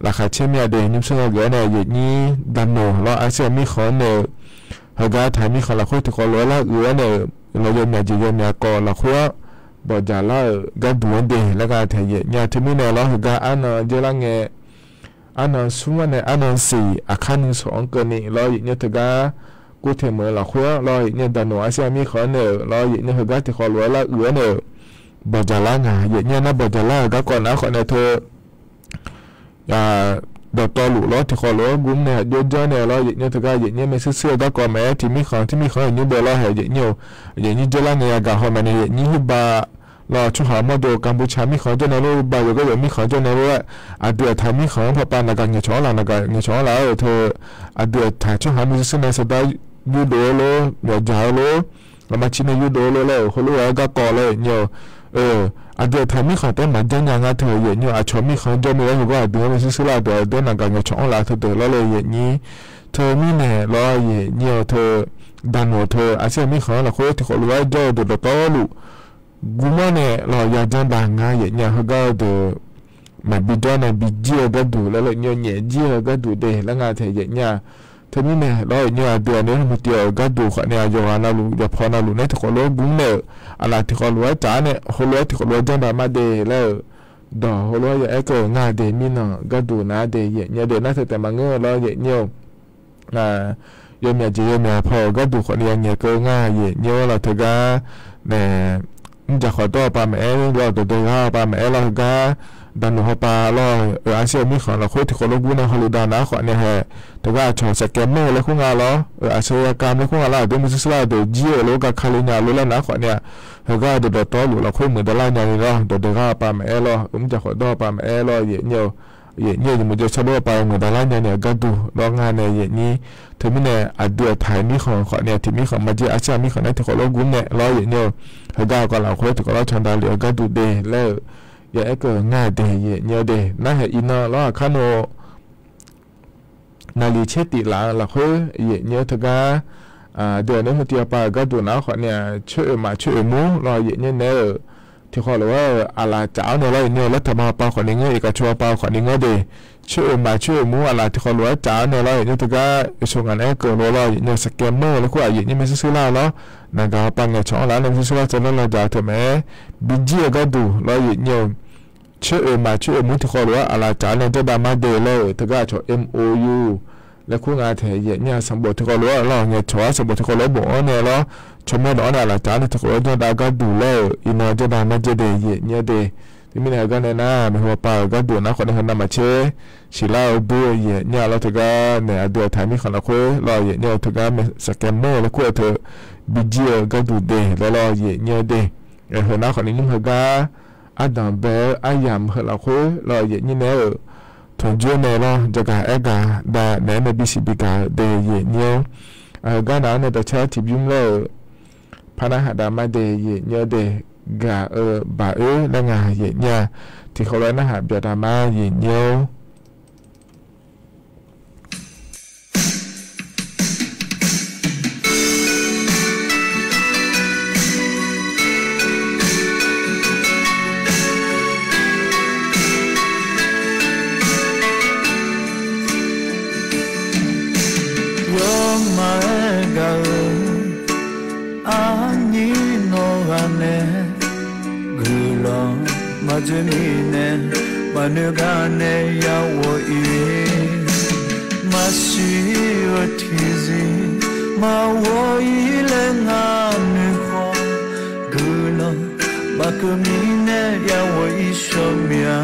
laqkhaq caer mir-a de nymr sanr geuf-awr nae yaeqnyir daqnoq lawr aqsir-aq mirkhanq-anr nae-eu heugar taq mirkhanq lafkhoer tiqkhawf lof-aer lar uiq-awr nae-euq lawr yawmyaq jeq yawmyaq kawv lafkhoer-anr bawq jaqlar-euq gharduq-anr de laer nga taeq yaeqnyir-a. Teumirnae lawr heugar arnan dzeurlar ngae arnan smr-awr nae arnan siq aqkar nuisawq-anr keuvni lawr yaeqnyir-or teugar guvtaeq meuq-eu lafkhoer-anr lawr yaeqnyir-or daqnoq aqsir-aq mirkhanq-anr nae-euq lawr yaeqnyir-or heugar tiqkhawf lof-aer lar uiq-awr nae-euq bawq jaqlar nga yaeqnyir-or nar bawq jaqlar-euq garkawv nar khawfni teu dawqtawvluf lawr tiqkhawf lof-aer guvmr nae aqjox janr nae lawr yaeqnyir-or teugar yaeqnyir maershuir shuir-eu garkawv maqaer tiq mirkhanq tiq mirkhanq-anr iqnymr bae lawr haeq yaeqnyir-or yaeqnyir dzeurlar ngae yagaq haw mae nae yaeqnyir huiqba lawr tsawrhaq mawrdo Kampuchea mirkhanq jawr nae lor, huiqba yawqgar yawq mirkhanq jawr nae lor-aer aqdui-euq taq mirkhanq-anr pawpav naqgaq ngaeqcawq-anr laf naqgaq ngaeqcawq-anr laf-aer-euq teu aqdui-euq taq tsawrhaq maershuir shuir nae saqdar yurdov-eu lor, myawqjaq-eu lor, laqma cir nae yurdov-eu lor laer-euq heulof-aer garkawv laer yaeqnyir-or aqdui-euq taq mirkhanq taef-aer maqjanr nya ngar teu yaeqnyir-or aqcawq mirkhanq-anr jawr mae laer heugar aqdui-anr maershuir shuir lar deuq aqdui-anr naqgaq ngaeqcawq-anr laf teu deuq lawr laer yaeqnyir. Teu mirnae lawr yaeqnyir-or teu daqnoq teu aqsir-aq mirkhanq-anr lafkhoer tiqkhawf lof-aer jawr-eu deuq dawqtawvluf guvmr-awr nae lawr yajanr daq ngar yaeqnyir-a heugar-eu deuq maqbi jawr nae bi jir-eu gharduq laer lawr yaeqnyir-or nyaef jir-eu gharduq de laer nga taeq yaeqnyir-a. Teumirnae lawr yaeqnyir-or aqdui-aq naef mqtiv-euq gharduq khawfni-aq yawqghaq navluf yawqpaw navluf nae tiqkhawf lof-aer guvmr nae-euq aqlaf tiqkhawf lof-aer tsaf-awr nae heulof-aer tiqkhawf lof-aer janr daq ma de laer-euq dawq heulof-aer ya aer keuv-eu nga de mirnan gharduq nar de yaeqnyir-or de nar teu taef maqngeur-eu lawr yaeqnyir-or yawmyaq jeq yawmyaq paw-euq gharduq khawfni ya ngaeq keuv-eu nga yaeqnyir-or lawr teugar nae mrjaq khawqdawr hawpav maqaer lawr dawqdawq ghaq hawpav maqaer lawr heugar daqnoq hawpav lawr-euq aqsir-aq mirkhanq lafkhoer tiqkhawf lof guvnae hawluf daq nar khawfni haeq teugar aqcawq saqkaev mawr-eu laer kur nga lawr-euq aqsur yakam laer kur nga lar aqdui maershuir shuir lar deuq jir-euq lof gar kali nya lor laer nar khawfni-aq heugar deuq dawqtawvluf lafkhoer muiqdaq lar nyani lawr dawqdawq ghaq hawpav maqaer lawr-euq mrjaq khawqdawr hawpav maqaer lawr yaeqnyir-or Yaeqnyir-eu jeq maqjawr sharlof-aer pav-eu muiqdaq lar nya naeq-eu gharduq lawr nga nae yaeqnyir. Teumirnae aqdui aqtaq-euq mirkhanq khawf nae tiq mirkhanq maqjir arcar mirkhanq nae tiqkhawf lof gur nae lawr yaeqnyir-eu. Heugar aqkawv lafkhoer tiqkhawf lof candav lef-eu gharduq de laer-euq ya aerkeuv ngar de yaeqnyir-eu de. Narhaq iqnan lawr aqkar nawr naqliq tser tif laf-eu lafkhoer yaeqnyir-eu teugar aqdui aqnaer murtiv pav-euq gharduq nar khawf nae-aq, coer-euq maq coer-euq mur lawr yaeqnyir naeq-euq. Tiqkhawf lof-aer-euq aqlaf caf-awr nae lawr yaeqnyir-eu, lartaq ma pav khawf ni ngeur, iqkaq coer pav khawf ni ngeur de. Coer-euq maq coer-euq mur aqlaf tiqkhawf lof-aer caf-awr nae lawr yaeqnyir-eu teugar yawshawr ngaq naeq-aer keuv lof lawr yaeqnyir-eu, scammer laer kur-aq yaeqnyir maershuir shuir lar-eu lawr. Naqgaq pav ngaeqcawq-anr laf-awr nae maershuir shuir lar tsaevlar lawqjaq-eu teu mae-aer bijir-eu gharduq lawr yaeqnyir-eu. Coer-euq maq coer-euq mur tiqkhawf lof-aer aqlaf caf-awr nae jawrdav mar de laer-euq teugar aqcawq M O U laer kur nga taeq yaeqnyir-a. Sanqbof tiqkhawf lof-aer lawr ngaeqcawq-ar sanqbof tiqkhawf lof-aer bofanr nae lawr, tsawrmyanr dawq-anr nae aqlaf caf-awr nae tiqkhawf lof-aer jawrdav gharduq laer-euq iqnan jawrdav mar de yaeqnyir-eu de. Teumirnae heugar nae nar maeqhu pav-euq gharduq nar khawf nae heunavmaqtser siqlar-eu bur-eu yaeqnyir-a lawr teugar nae aqdui aqtaq mirkhanq lafkhoer lawr yaeqnyir-eu teugar scammer laer kur-eu teu bijir-eu gharduq de laer lawr yaeqnyir-eu de. Aerkhawf nar khawf ni nymr heugar ardanq bae-eu aryamq heu lafkhoer lawr yaeqnyir naeq-euq tanqjur nae lawr jagaq aer gaq dav naeq-aer nae bisiq bigaq-eu de yaeqnyir-awr. Heugar naq-anr nae dawqcar tiqbymr laer-euq par narhaq dav mar de yaeqnyir-eu de. Gaq-eu baq oer laer nga yaeqnyir-a. Tiqkhawf lof-aer narhaq byaqdav mar yaeqnyir-awr. Yawmaf-aer gaq-eu arnyir nawq ghaq nae guiqlanq maqdzoer mirnae, maqnoeq gar nae ya ghawq-ir, maqsiq-eu tiqzir maqghawq-ir laer ngar noeqkhawf, guiqlanq maqkeuv mirnae ya ghawq-ir shawr mya.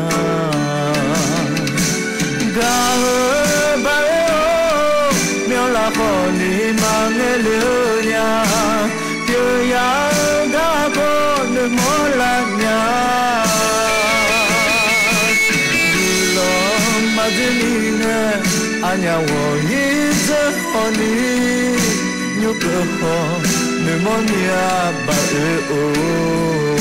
Gaq-eu baq oer-or, myanlaf khawfni maqngae le-eu nya. Pyeuf yaf-eu garkawv noeqmawr lar nya. Guiqlanq maqdzoer mirnae, aqnyaf ghawq-ir dzeur hawni, nymr keuv khawf noeqmawr mya baq oer-or.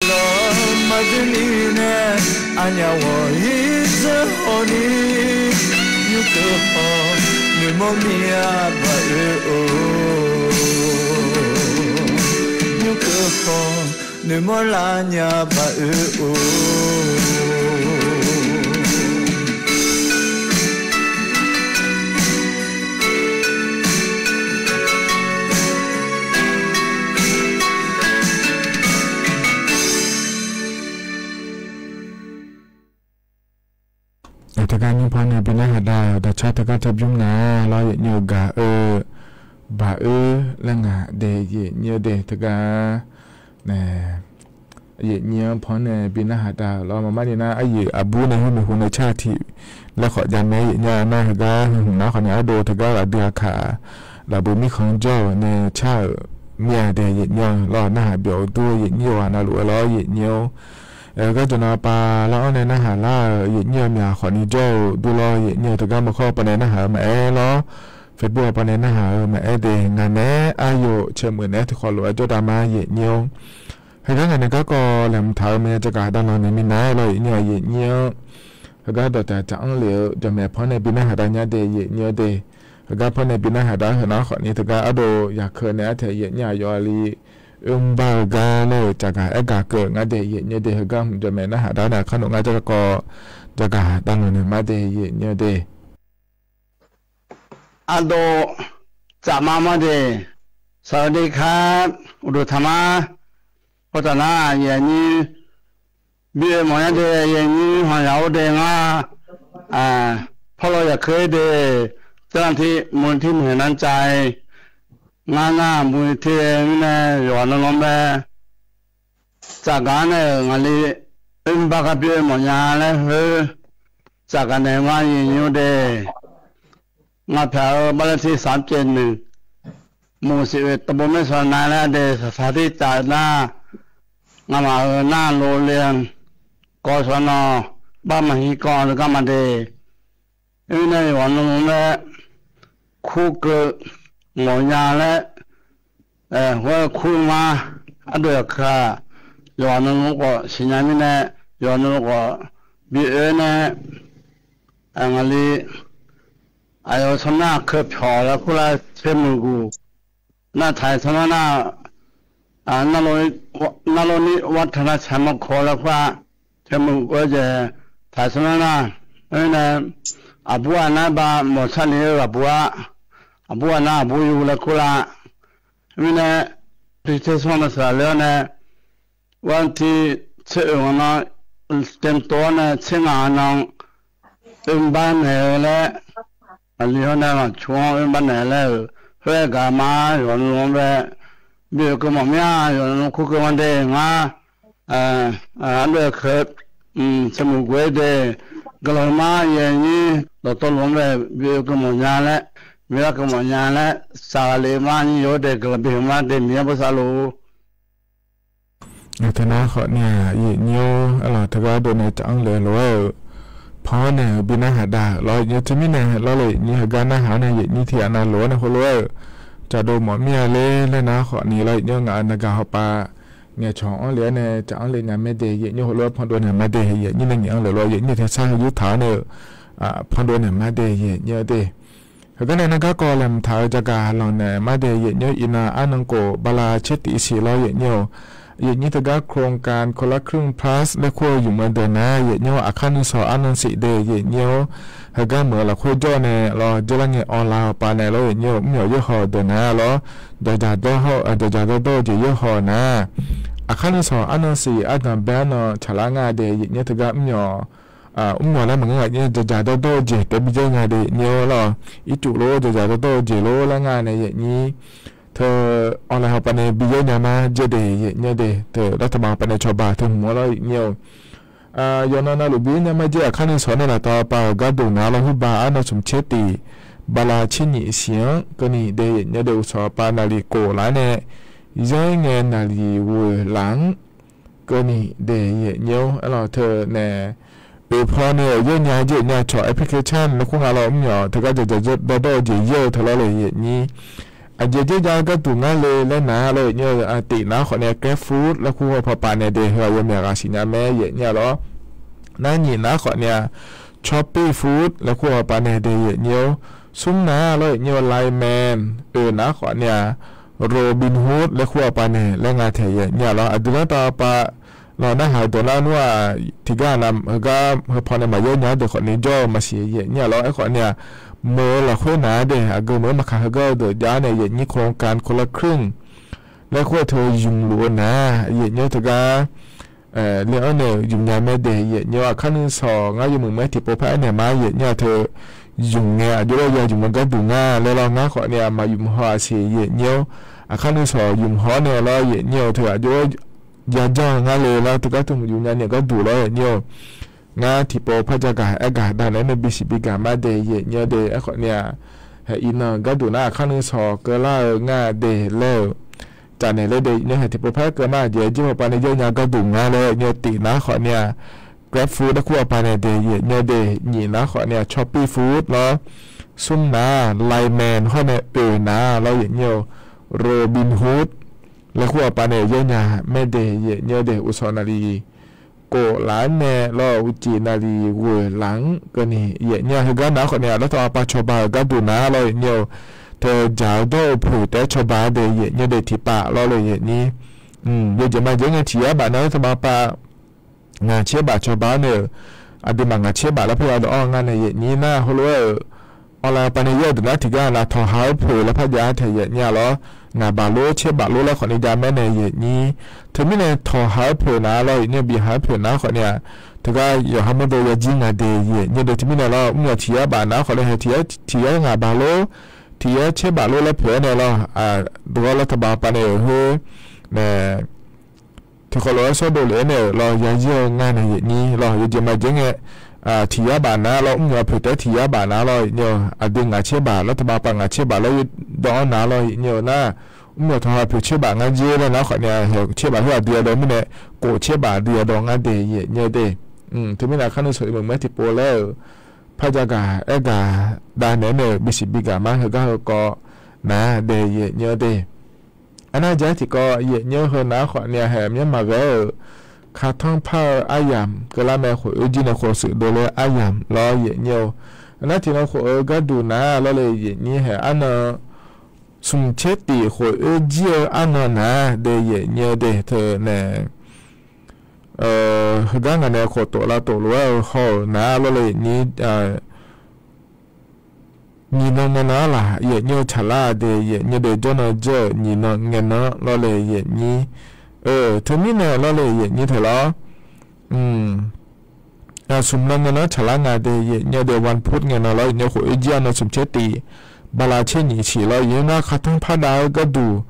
Lawr maqdzoer mirnae, aqnyaf ghawq-ir dzeur hawni, nymr keuv khawf noeqmawr mya baq oer-or. Nymr keuv khawf noeqmawr lar nya baq oer-or. car teugar teu bymr nar lawr, yaeqnyir-eu gaq-eu baq-eu laer ngaq de, yaeqnyir-eu de teugar nae yaeqnyir-anr panr nae bi narhaq dav-euq lawr. Maqmar ni nar, aryuif aqbur nae heumeq hu nae car tiq laer khawf javmae, yaeqnyir-a nar heugar hmq nar khawf nae ardov teugar ghaqdui aqkaq lafbui mirkhanq jawr-euq nae car-euq mir-a de, yaeqnyir-a lawr. Narhaq byawf-eu dur-eu yaeqnyir yawqghaq navluf-aer lawr, yaeqnyir-or. Aer, heugar jawqnan pav lar-anr nae narhaq lar-euq yaeqnyir-eu myaq khawf ni jawr-eu dur lawr, yaeqnyir-eu teugar maqkhawr pav nae narhaq-eu maqaer lawr, Facebook-a pav nae narhaq-eu maqaer de, ngaq naeq-aer aryawf caeq meuq naeq-aer tiq khawf lof-aer jawrdav ma, yaeqnyir-or. Heugar ngaq nae garkawv laeqhmq taq-eu mae, jaqgaq dav lanq naeq minav-aer lawr, yaeqnyir-a yaeqnyir-anr heugar dawqtaq taq-anr lef-eu jawqmaeq panr nae bi narhaq dav nya de, yaeqnyir-eu de. Heugar panr nae bi narhaq dav-aer heunar khawf ni teugar ardov yaqkeuv nae artaeq yaeqnyir aqyawf aqli oermr bar-eu gar laer-euq jaqgaq aergaq keuv ngar de, yaeqnyir-eu de. Heugar hmq jawqmaeq narhaq dav nae kharnoeq ngar jawrgar kawv jaqgaq dav lanq naeq mar de, yaeqnyir-eu de. Ardov tsaf mar mar de, saqdaq kar uqduq taq mar. Khoertav nar, yaeqnyir bi oe mawf nya de, yaeqnyir hanqyaq-or de ngar, pawrlaw yaqkeuv-ir de, เจ้าหน้าที่ มูลนิธิ หมู่ นั้น ใจ ngar nar, มูลนิธิ mirnae yawqghaq navluf-anr bae tsafgaq-anr nae-euq ngaqli oermr bar gar bi oe mawf nya laer khoer tsafgaq naeq ngar yaeqnyir-or de. Ngaq pyaq-eu บ้านเลขที่ สามเจ็ดหนึ่ง หมู่สิบเอ็ด ตำบลแม่สอดนาย laer de, saqsaq tir tsaf nar, ngamaf-euq nar โรงเรียน กศน บ้านหมากหินกอง teugar ma de. Oernae yawqghaq navluf-anr bae kurkeuv mawf nya laer, khoer kur mar, ardov yaqkeuv-aq, yawqghaq navluf khawf siqnya mirnae, yawqghaq navluf khawf bi oe nae, ngaqli aqyawf-eu tsawrmyanr aqkeuv pyawq laer kur lar, caermuiq guq nar taq-iq tsawrmyanr nar, narlov ni วัฒนธรรม ครอบครัว laer kur-a, caermuiq guq-aer jeq taq-iq tsawrmyanr nar, oernae aqbur aqnar ba mawq sar le-eu aqbur-a, aqbur aqnar aqbur yu laer kur lar, mirnae tiqter smr-anr nae saqlaq le-awr nae, วันที่ tser oeq nga nan, เตรียมตัว nae tser ngaq nga nan, oermr bar naeq-eu laer, aqli hawr nae laqcu-anr oermr bar naeq laer-euq khoer-aer gaq mar, yawqnan-anr bae bi oekeuv mawf mir-a, yawqnan kurkeuv ma de ngar, ardov yaqkeuv, caermuiq guq-aer de, guiqlanq mar yaeqnyir dawqtawvluf-anr bae bi oekeuv mawf nya laer, bi larkeuv mawf nya laer, saqlaq le mar nyir yawr de guiqlanq bi heuq mar de Miqyaer bosav luf-ur. Ngaq teunar khawf ni-aq, yaeqnyir-or, arlawq teugar dov nae taf-anr le lof-aer-euq, panr naeq-euq bi narhaq dav-euq lawr, yaeqnyir teumirnae lawr le, yaeqnyir heugar narhaq-anr nae yaeqnyir tiq ghaq navluf-anr nae heulof-aer-euq caqdov mawf mir-a ler laer nar khawf ni lawr, yaeqnyir-or, ngaq-euq naqgaq hawpa ngaeqcawq-anr le-aer nae taf-anr le nya mae de, yaeqnyir heulof-aer panr dov naeq mar de, yaeqnyir nae ngaeq-anr le lof-aer yaeqnyir tae sar heu yur taq-awr nae-euq, panr dov naeq mar de, yaeqnyir-eu de. Heugar nae nar garkawv laeqhmq taq-eu jaqgaq lanq naeq mar de, yaeqnyir-or, iqnan arnan khof bala tser tif siq lawr, yaeqnyir-or, yaeqnyir teugar โครงการคนละครึ่ง plus laer kur-eu ymq-eu deuq nar, yaeqnyir-or, aqkar nuisawq arnan siq de, yaeqnyir-or, heugar meuq-eu lafkhoer jawr nae lawr, dzeurlar ngae online hawpa nae lawr, yaeqnyir-or, mr myawq yaerhaw-eu deuq nar lawr, dawqdzaq dawrdawr-eu jeq yaerhaw nar, aqkar nuisawq arnan siq ardanq bae arnan tsaqlar nga de, yaeqnyir teugar mr myawq mr myawq laer maqngeur, yaeqnyir dawqdzaq dawrdawr-eu jeq taef bi dzaer nga de, yaeqnyir-or, lawr, ircuf lor, dawqdzaq dawrdawr-eu jeq lor laer nga nae yaeqnyir teu online hawpa nae bi yaer nya mar dzaer de, yaeqnyir de, teu lartaq baq hawpa nae cawba teu hmq-awr lawr, yaeqnyir-or, yawqnan navluf bi yaer nya mar dzaer aqkar nuisawq nae laftav pav-euq gharduq nar lawr, huiba arnan smq tser tif bala tser nyiq siq-anr keuvni de, yaeqnyir de, uqsawq pav naqliq kof laf-aer nae yanr-ir ngae naqliq ghoeq laf-anr keuvni de, yaeqnyir-or, arlawq teu nae oeq paw nae-euq yaer nya dzaer nya cawq application laer kur nga lawr, mr myawq teugar dawqdzaq dawrdawr-eu jeq yaer-eu teu lawr le, yaeqnyir aqjeq dzer jav-eu gharduq ngar le laer nar lawr, yaeqnyir-or, tif nar khawf nae แกร็บฟู้ด laer kur-eu paw pav nae de, heu aqyawf myaq ghaq siqnya mae, yaeqnyir-a lawr. Nar nyiq nar khawf nae-a ช้อปปี้ฟู้ด laer kur-eu paw pav nae de, yaeqnyir-or, smr nar lawr, yaeqnyir-or, ไลน์แมน, oeq nar khawf nae-a โรบินฮูด laer kur-eu paw pav nae laer nga taeq, yaeqnyir-a lawr. Aqdui lartaq pav lawr narhaq-eu dawq nar nmr-aq, tiqgar aqnav heugar heu paw nae maqyaer nya-ar deuq khawf ni jawr-eu maqsiq, yaeqnyir-a lawr. Aerkhawf nae-aq, meuq-eu lafkhoer naq-ar de, aqgeu meuq-eu maqkaq heugar-eu deuq jav-ar nae yaeqnyir โครงการคนละครึ่ง laer kur-eu teu ymq luf-eu nar, yaeqnyir-or, teugar le-anr nae-euq ymq nya mae de, yaeqnyir-or, aqkar nuisawq ngar yawmuiq mae tiqpov par-aer naeq mar, yaeqnyir-a teu ymq ngae aqjox-aer ya ymq-eu gharduq ngar laer lawr. Ngar khawf ni-aq, maqymq haw-aq siq yaeqnyir-or. Aqkar nuisawq ymq haw-awr nae lawr yaeqnyir-or, teu aqjox-aer ya janr ngar le lawr. Teugar tmq ymq nya naeq gharduq lawr yaeqnyir-or. Ngar tiqpov par jagaq aergaq danaeq-aer nae bisiq bigaq mar de yaeqnyir-or de. Aerkhawf ni-aq, haeq iqnan-euq gharduq nar aqkar nuisawq keuvlar-eu ngar de laer-euq cafnaeq laer de yaeqnyir-or. Haeq tiqpov par keuv nar aqjeq jir hawpar nae jawr nya gharduq ngar laer yaeqnyir-or. Tiq nar khawf ni-aq, GrabFood laer kur hawpar nae de yaeqnyir-or de. Nyiq nar khawf ni-aq, ShopeeFood lawr. Smr nar Line Man hawr nae oeq nar lawr yaeqnyir-or. Robinhood laer kur hawpar nae jawr nya mae de yaeqnyir-or de. Uqsawq naqliq kof laf-anr nae lawr, uqcif naqliq ghoeq laf-anr keuvni yaeqnyir-a. Heugar nar khawf ni-aq, lawr taqmaqpav cawba-euq gharduq nar lawr yaeqnyir-or. Teu jaq-eu dawr-eu poeq taef-aer cawba de yaeqnyir-or de. Tiqpav lawr le yaeqnyir, yawjeq maqjeq ngae tiq yar baf nar lawr taqmaqpav ngaq tser baf cawba-awr nae-euq, aqduimaf ngaq tser baf lawr par yadawv-anr ngar nae yaeqnyir nar heulof-aer-euq online pav nae yaer-eu deuq nar tiqgar nav tawqha-aer poeq laer par jav-aer taeq yaeqnyir-a lawr. Ngaq baf lor tser baf lor laer khawf ni jav mae nae yaeqnyir. Teumirnae tawqha-aer poeq nar lawr yaeqnyir-or, bif ha-aer poeq nar khawf ni-aq, teugar yawqha mawrdo yajir nga de yaeqnyir-or de. Teumirnae lawr mr yawq tiq yar baf nar khawf ni hae tiq yar ngaq baf lor, tiq yar tser baf lor laer poeq-aer nae lawr, dawr-awr lawr taqbaq pav nae-euq khoer nae tiqkhawf lof-aer sawr dovlef-aer nae-euq lawr yajir-eu ngar nae yaeqnyir lawr. Yawjeq maqjeq ngae tiq yar baf nar lawr, mr yawq poeq taef-aer tiq yar baf nar lawr yaeqnyir-or. Aqdui ngaq tser baf lawr taqbaq pav ngaq tser baf lawr yawdawv-anr nar lawr yaeqnyir-or nar, mr yawq tawqha poeq tser baf ngar jer laer nar khawf ni-aq, haeq tser baf khoer aqdui yadawv mirnae, kof tser baf aqdui yadawv ngar de yaeqnyir-or de. Teumirnae aqkar nuisawq iqmeq maqaer tiqpov laer-euq par jagaq aergaq danaeq-aer nae-euq bisiq bigaq mar heugar heukawv nar de yaeqnyir-or de. Arnar ja-aer tiqkawv yaeqnyir-or, heu nar khawf ni-aq, haeq myanr maqghae-euq katanr par-eu aryamq keuvlar mae. Khof oerjir nae khof sheuqdov ler aryamq lawr yaeqnyir-or. Nar tiqnan khof-eu gharduq nar lawr le yaeqnyir, haeq arnan smq tser tif khof oerjir-eu arnan nar de yaeqnyir-or de. Teunae heugar ngaq nae khof tof lavtof lof-aer-eu haw-euq nar lawr le yaeqnyir, nyiq nan ngae nan-anr laq yaeqnyir-eu tsaqlar de yaeqnyir-or de. Jawrnan jawr-euq nyiq nan ngae nan-anr lawr le yaeqnyir. Teumirnae lawr le yaeqnyir teu lawr, smq nan ngae nan-anr tsaqlar nga de yaeqnyir-or de. One pot ngae nan lawr yaeqnyir khof oerjir arnan smq tser tif bala tser nyiq siq lawr yaeqnyir nar katanr par dav-eu gharduq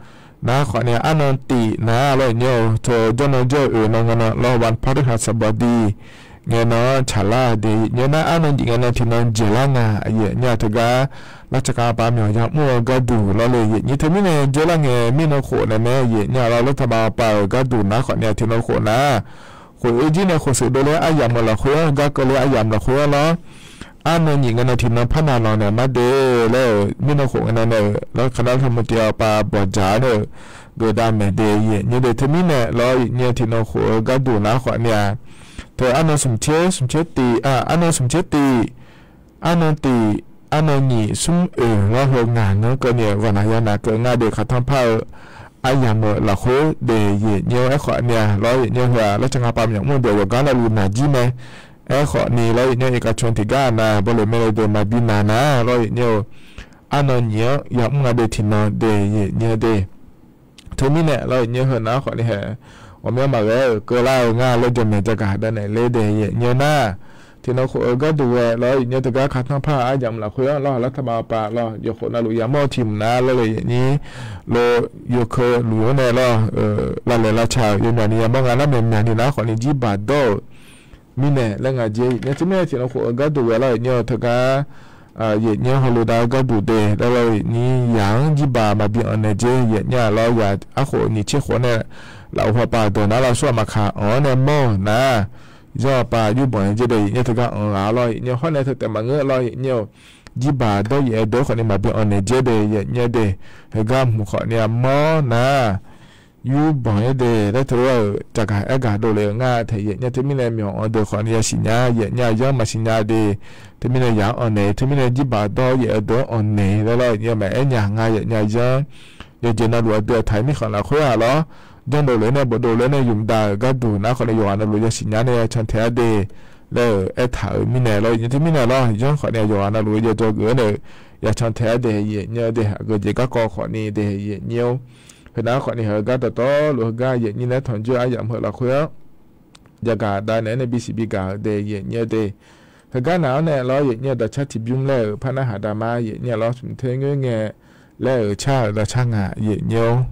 nar khawf ni-aq, arnan tif nar lawr yaeqnyir-or. Teu jawrnan jawr-eu oeq nan ngae nan lawr, one pot ha sabadi ngae nan-anr tsaqlar de yaeqnyir-or nar, arnan nyiq ngae nan tiqnan jeq lar nga yaeqnyir-a. Teugar lavtsaq kaqpav myawq yamr-eu gharduq lawr le yaeqnyir. Teumirnae jawrlar ngae mirnan khof nae mae yaeqnyir-a lawr. Lawr taqbaq pav-euq gharduq nar khawf ni-aq, tiqnan khof nar khof oerjir nae khof sheuqdov ler aryamq-euq lafkhoer-anr, gar keuvle aryamq lafkhoer-anr lawr, arnan nyiq ngae nan tiqnan par navlanq naeq mar de laer-euq mirnan khof ngae nan nae-euq lawr, kaqnar lawr taqmuiq tiq-awr pav bawqdzaq-awr nae-euq geufdav maeq de yaeqnyir de. Teumirnae lawr yaeqnyir tiqnan khof-eu gharduq nar khawf ni-aq, teu arnan smq tser smq tser tif, arnan smq tser tif, arnan tif, arnan nyiq smr oeq lawr heu ngaq nan-anr keuvni-euq ghawqnaq yanaq keuv ngar de. Katanr par-eu aryamq-euq lafkhoer de yaeqnyir-or. Aerkhawf ni-aq lawr yaeqnyir heu-aq, lawr tsaq nga pav myawq mr-eu deuq yawqgar navluf naq jir mae. Aerkhawf ni lawr yaeqnyir iqkaqcmq tiqgar aqnav bawleq mae le deuq maqbi naq nar lawr yaeqnyir-or, arnan nyiq-anr yamr nga de tiqnan de yaeqnyir de. Teumirnae lawr yaeqnyir heu nar khawf ni haeq ghawqmyanr maqghae-euq keuvlar-eu ngar laer jamaeq jagaq danaeq ler de yaeqnyir nar, tiqnan khof-eu gharduq ghae lawr yaeqnyir teugar katanr par-eu aryamq lafkhoer-anr lawr, lawr taqbaq pav lawr yawqkhof navluf yamawr-eu tiq mq nar lawr le yaeqnyir lor, yawkeuv luf-anr nae lawr, lavlaeq lavtsa-euq yawmyaq ni yamawr nga nar, myaqmyaq ni nar khawf ni jirbaq dawr-euq mirnae laer nga jer yaeqnyir. Teumirnae tiqnan khof-eu gharduq ghae lawr yaeqnyir-or, teugar yaeqnyir hawluf dav-eu gharduq de laer lawr yaeqnyir yaq-anr jirbaq maqbi anq naeq jer yaeqnyir-a lawr. Yaq arkhof nyiq tser khof nae lafov pav pav deuq nar lawr, aqsur aqmaqkaq anq-anr nae mawr-euq nar, zanr-eu pav yurbanq-aer jer de yaeqnyir teugar anq ghaq lawr yaeqnyir hawr nae teu taef maqngeur lawr yaeqnyir-or, jirbaq dawr yaef-eu deuq khawf ni maqbi anq naeq jer de yaeqnyir de. Heugar hmq khawf ni-a mawr nar, yurbanq-aer de laer teulof-aer-euq jaqgaq aergaq dovle-eu ngar taeq yaeqnyir. Teumirnae myawq anq deuq khawf ni yasiq nya yaeqnyir-a, zanr maqsiq nya de. Teumirnae yaq-anr anq naeq, teumirnae jirbaq dawr yaef-eu deuq-anr anq naeq laer lawr yaeqnyir maqaer nya nga yaeqnyir-a, zanr yawqjeq navluf aqdui aqtaq-euq mirkhanq lafkhoer-aq lawr, janrdov lof-aer nae bofdov lof-aer nae ymq dav-euq gharduq nar khawf ni yawqghaq navluf yasiq nya nae yacan taeq-a de laer-euq aertaq-euq mirnae lawr yaeqnyir. Teumirnae lawr zanr khawf ni yawqghaq navluf-eu yawdzawr geuf-aer nae-euq yacan taeq-a de yaeqnyir de. Aqgeujeq garkawv khawf ni de yaeqnyir-or, heunar khawf ni heugar dawqtawvluf heugar yaeqnyir nae tanqjoer aryamq heu lafkhoer-anr jaqgaq dav naeq-aer nae bisiq bigaq-euq de yaeqnyir de. Heugar naq-anr nae lawr, yaefnyir-eu dawqcar tiqbymr laer-euq par narhaq dav ma. Yaefnyir-a lawr, smq ter ngoer ngae laer-euq car-euq dawqcar ngaq yaefnyir-or.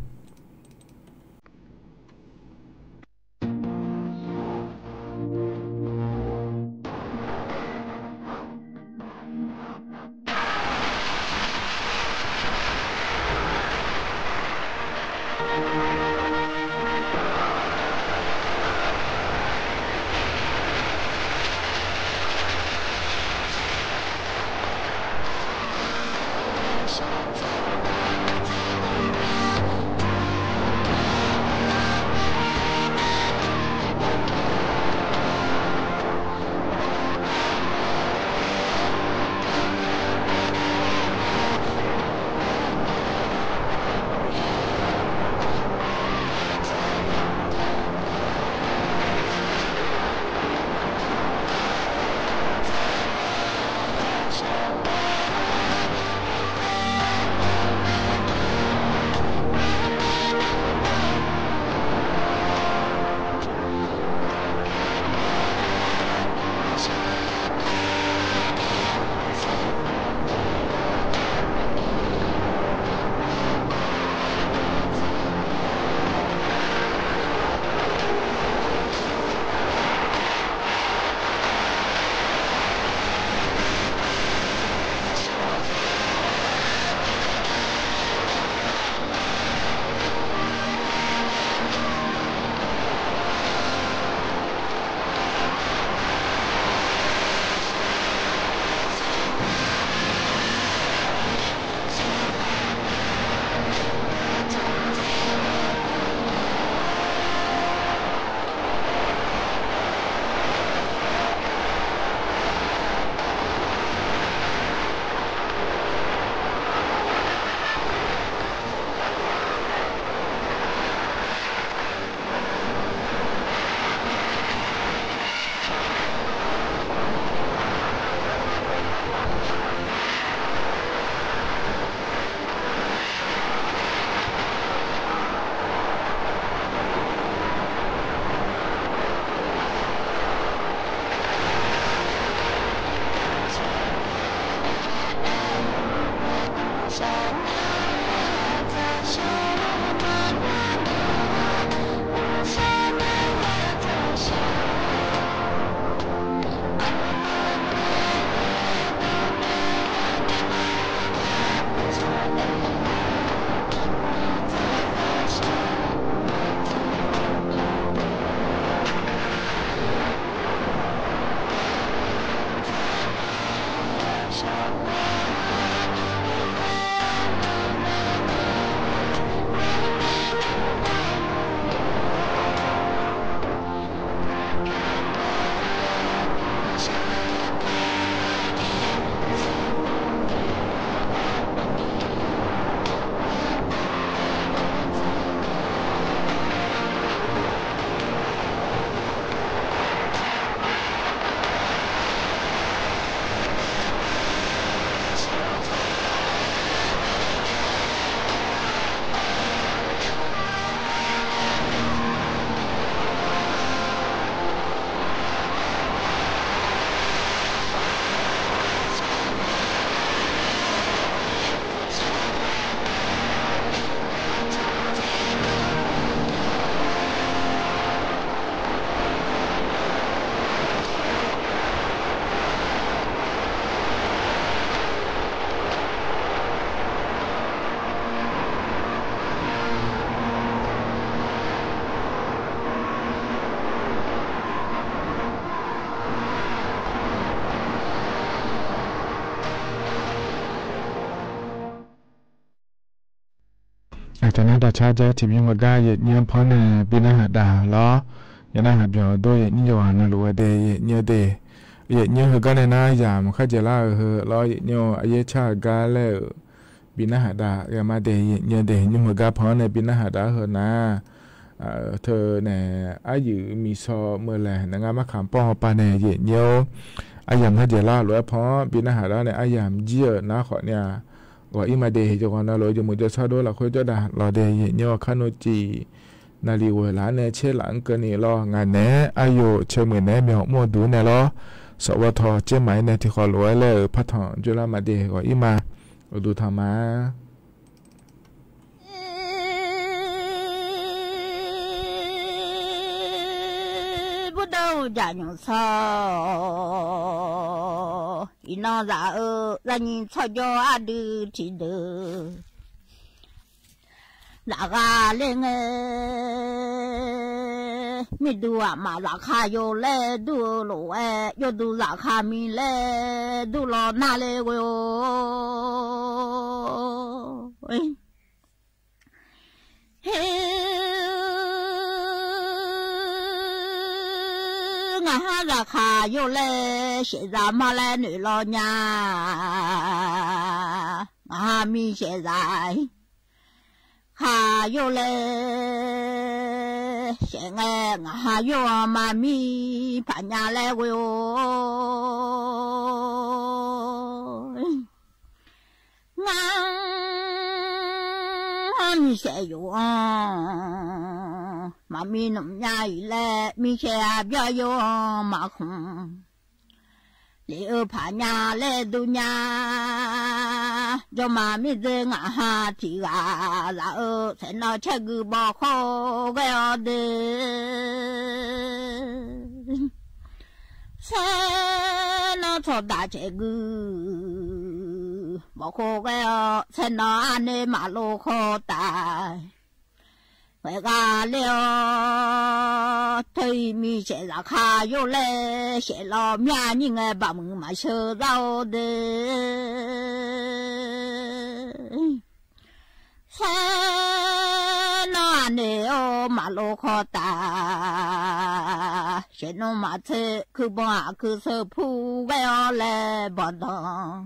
Aqcawq nar dawqcar jar tiqbymr-eu gar yaefnyir-anr paw-anr nae bi narhaq dav lawr. Yanar haq byawq dawr yaefnyir yawqghaq navluf-eu de yaefnyir de. Yaefnyir heugar nae nar yamq kharjaeq lar-euq heu lawr, yaefnyir-eu aryaer car-eu gar laer-euq bi narhaq dav ghae ma de yaefnyir de. Nymr heugar paw-anr nae bi narhaq dav-eu heu nar, teu nae aryuif miqshaw meuq laeq nae ngar markaq pawr-awr pav nae yaefnyir-or. Aryamq kharjaeq lar lof-aer paw-anr bi narhaq dav nae aryamq jir-euq nar khawf nae-a, ghawq-ir ma de. Yawqghaq navluf-eu yawmuiq jawrshar dov lafkhoer jawrdav lawq de yaefnyir-awr, kar nmr civ naqliq ghoeq laf-anr nae tser laf-anr keuvni lawr. Ngaq naeq-aer aryoq ceuq muiq naeq-aer myawq mr-eu duq nae lawr. Sawqghawv tawq caer maq-aer nae tiqkhawf lof-aer laer-euq partanq dzoerlar ma de. Ghawq-ir ma. Uqduq tanq ma. Burdov-eu jaqnymq sawq, iqnan zaq-eu zaqnyiq tsawrjawr ardui tiqdeuq, zaqghaq ler ngae, mirduq aqmaf zaqkhav yo laer dur-eu lof-aer, yawduq zaqkhav mir laer dur law nar ler ghoe-or. Her ngaq ha zaqkhav yo laer shaeqzaq ma laer noeq law nya. Ngaq ha mir shaeqzaq khaq yo laer shaeq ngae, ngaq ha yo-anr maqmir paq nya laer ghoe-or. Ngar-anr miqsaef yuf-anr maqmir nmq nya-iq laer, miqsaef aqbyawr yo-anr maqkhmq lef-eu paq nya laer dur nya. Jawrma mirdzer ngaq ha tiq ghaq zaq-eu saeqnawv caergui bawkhov ghae-awr de. Saernawv tsawqdaq caergui bawkhov ghae-awr, saernawv aqner maqlov khawf taf ghae ghaq ler-awr, teu-iq miqsaef zaqkhav yo laer shaeq law myav nyir ngae, baqmuiq maqsheu zar-or de. Saernawv aqner-or maqlov khawf taf, shaeqnmr maqtser kuirbanq aqkuir seu pur ghae-awr laer bawqdanq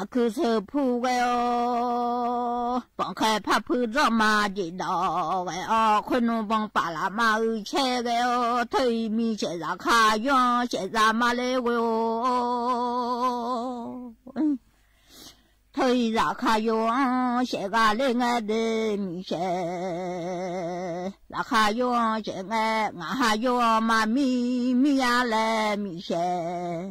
aqkuir seu pur ghae-or, banqkhaeq par puir dzawrma jeqdawq ghae-awr, khoernmr banqpaf lafma uicaer ghae-awr, teu-iq miqsaef zaqkhav yo-anr shaeqzaq ma ler ghoe-or. Teu-iq zaqkhav yo-anr shaeqzaq ler ngae de, miqsaef zaqkhav yo-anr shaeq ngae, ngaq ha yo-anr maqmir mir-a laer miqsaef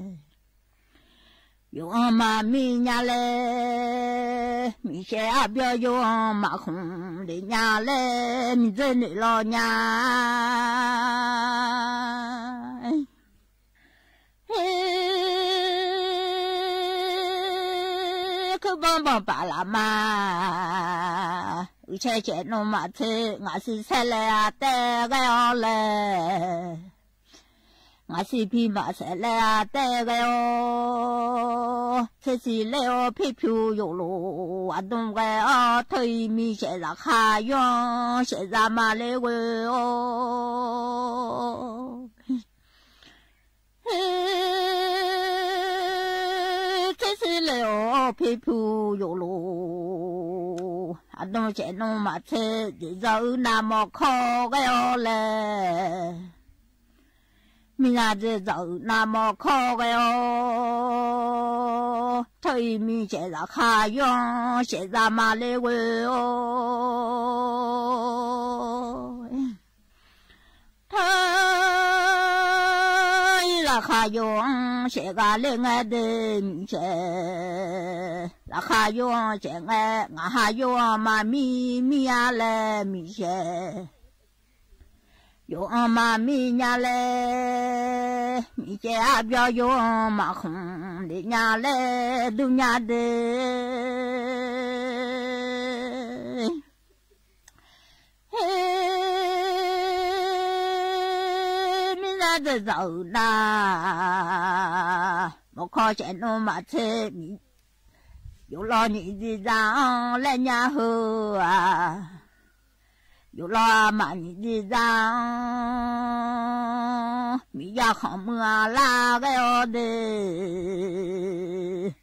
yuf-anr maqmir nya laer, miqsaef aqbyawr yo-anr maqkhmq lef nya laer, miqdzer noeq law nya. Her kuirbanq banqpaf lafma uicaer caeqnmr maqtser, ngaqsiq saerlaer-a taev ghae-awr laer, ngaqsiq pi maqsaef laer-a taev ghae-or, tsersiq ler-awr pirpyur yofluf aqdm ghae-awr, teu-iq miqsaef zaqkhav yo-anr shaeqzaq ma ler ghoe-or. Her tsersiq ler-awr pirpyur yofluf aqdm caeqnmr maqtser, dzoeqdzaq uir navmawr kawr ghae-awr laer, miqzaq dzoeqdzaq uir navmawr kawr ghae-or, teu-iq miqsaef zaqkhav yo-anr shaeqzaq ma ler ghoe-or. Teu-iq zaqkhav yo-anr shaeqzaq ler ngae de, miqsaef zaqkhav yo-anr shaeq ngae, ngaq ha yo-anr maqmir mir-a laer miqsaef yuf-anr maqmir nya laer, miqsaef aqbyawr yo-anr maqkhmq lef nya laer dur nya de. Her miqzaq dzoeqdzaq uir nav mawr kawr caeqnmr maqtser, yuflaw nyiq dziqdzaq-anr laer nya heu-aq, yuflaw aqmaf nyiq dziqdzaq-anr, miqyaer khanq muiq-a lar ghae-awr de,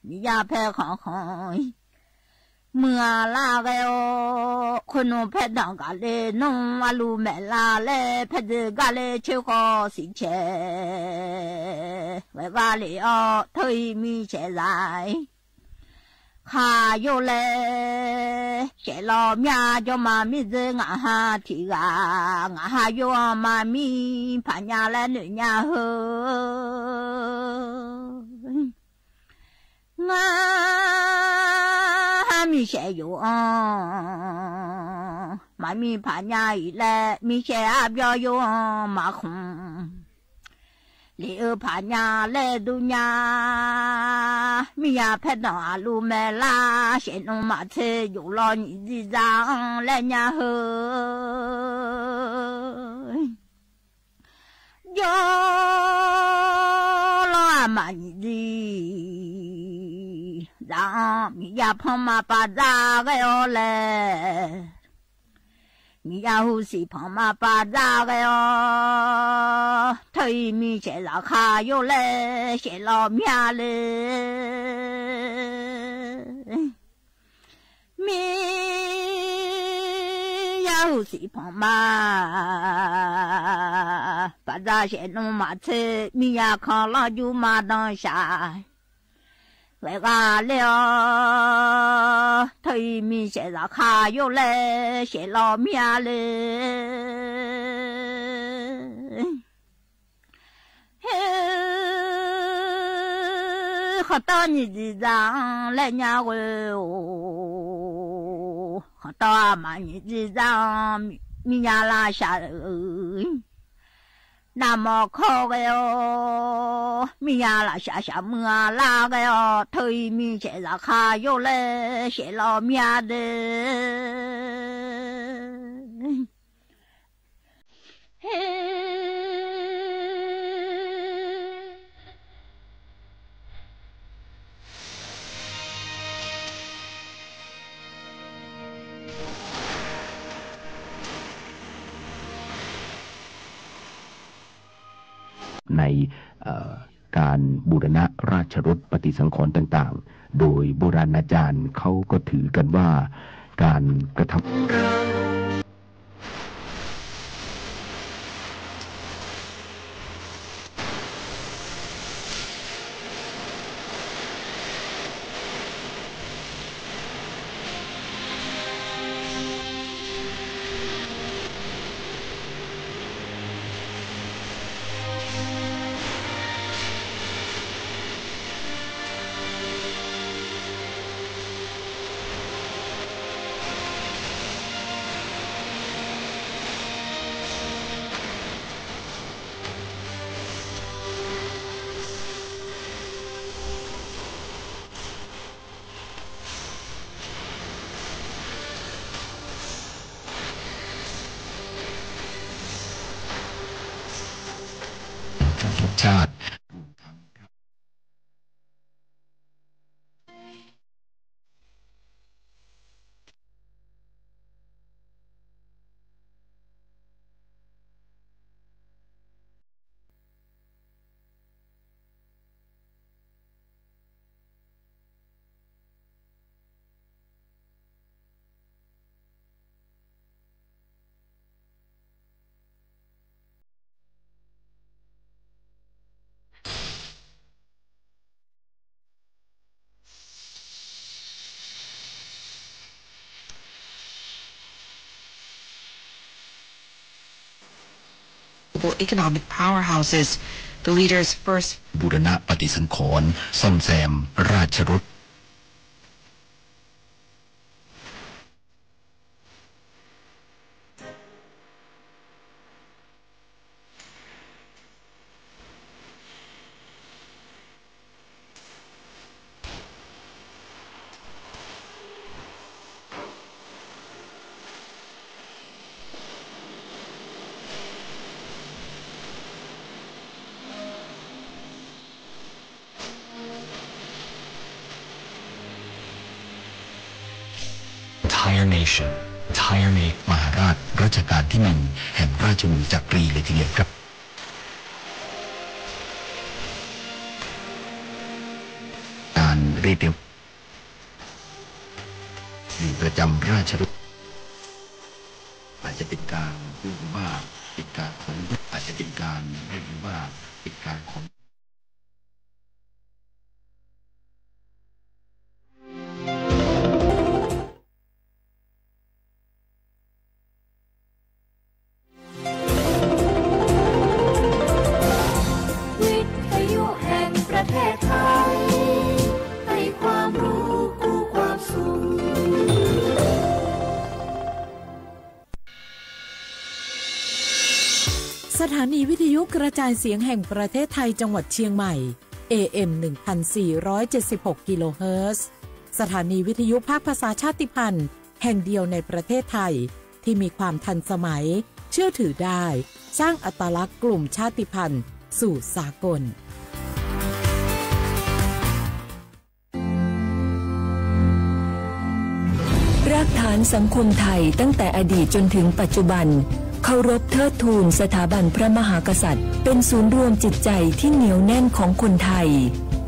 miqyaer paer khanq khanq-ir muiq-a lar ghae-awr, khoernmr paer danq gaq le nmr arluv maeqlar laer, paer dzeq gaq le coer khawf siqcae ghae gaq le-awr, teu-iq miqsaef zaq-ir khar yawr laer, saeqlawv myav jawr ma mirdzeur ngaq ha tiq ghaq, ngaq ha yawr-anr ma mir paq nya laer noeq nya heu. Ngar ha miqsaeq yawf-anr maqmir paq nya-iq laer, miqsaeq arbyawr yawr-anr maqkhmq. Lef-eu paq nya laer dur nya, mirya paerdanq aqluf maeqlar, saeqnmr maqtser jov law nyiq dziv dzaq-anr laer nya heu. Jawr lawr aqma nyiq dziv dzaq-anr, miqyaer panq ma pav dzar ghae-awr laer, miqyaer husiq panq ma pav dzar ghae-awr, teu-iq miqsaeq zaqkhav yawr laer saeqlawv myav le. Miqyaer husiq panq ma pav dzar saeqnmr maqtser, miqyaer kanq lanr jur ma danqshaq ghae gha ler-awr, teu-iq miqsaeq zaqkhav yawr laer saeqlawv myav le. Her, khanqtawv nyiq dziv dzaq-anr laer nya ghoe-or, khanqtawv aqma nyiq dziv dzaq-anr miqyaer lavshaq-euq navmawr kawr ghae-awr, miqyaer lafshaq shaqmuiq-a lar ghae-awr, teu-iq miqsaeq zaqkhav yawr laer saeqlawv myav de. Her, ใน เอ่อ การบูรณะราชรสปฏิสังขรณ์ต่างๆ โดยโบราณอาจารย์เขาก็ถือกันว่า การกระทำ Economic powerhouses, the leaders first บูรณะปฏิสังขรณ์ ซ่อมแซมราชรส Entire nation, entire nation มหาราชรัชกาลที่หนึ่ง แห่งราชวงศ์จักรีเลยทีเดียวครับ การเรียกเดียว อยู่ประจำราชรถ อาจจะเป็นการเรียกว่าเป็นการของ อาจจะเป็นการเรียกว่าเป็นการของ Thair สถานีวิทยุกระจายเสียงแห่งประเทศไทยจังหวัดเชียงใหม่ เอเอ็ม หนึ่งพันสี่ร้อยเจ็ดสิบหก กิโลเฮิรตซ์ สถานีวิทยุภาคภาษาชาติพันธุ์แห่งเดียวในประเทศไทย ที่มีความทันสมัย เชื่อถือได้ สร้างอัตลักษณ์กลุ่มชาติพันธุ์สู่สากล รากฐานสังคมไทยตั้งแต่อดีตจนถึงปัจจุบัน เคารพเทิดทูนสถาบันพระมหากษัตริย์ เป็นศูนย์รวมจิตใจที่เหนียวแน่นของคนไทย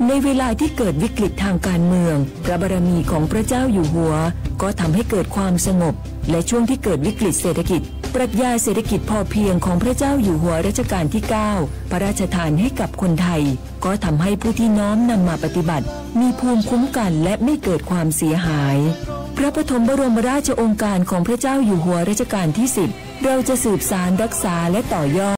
ในเวลาที่เกิดวิกฤตทางการเมือง พระบารมีของพระเจ้าอยู่หัว ก็ทำให้เกิดความสงบ และช่วงที่เกิดวิกฤตเศรษฐกิจ ปรัชญาเศรษฐกิจพอเพียงของพระเจ้าอยู่หัวรัชกาลที่เก้า พระราชทานให้กับคนไทย ก็ทำให้ผู้ที่น้อมนำมาปฏิบัติ มีภูมิคุ้มกันและไม่เกิดความเสียหาย พระปฐมบรมราชโองการของพระเจ้าอยู่หัวรัชกาลที่สิบ เราจะสืบสานรักษาและต่อยอด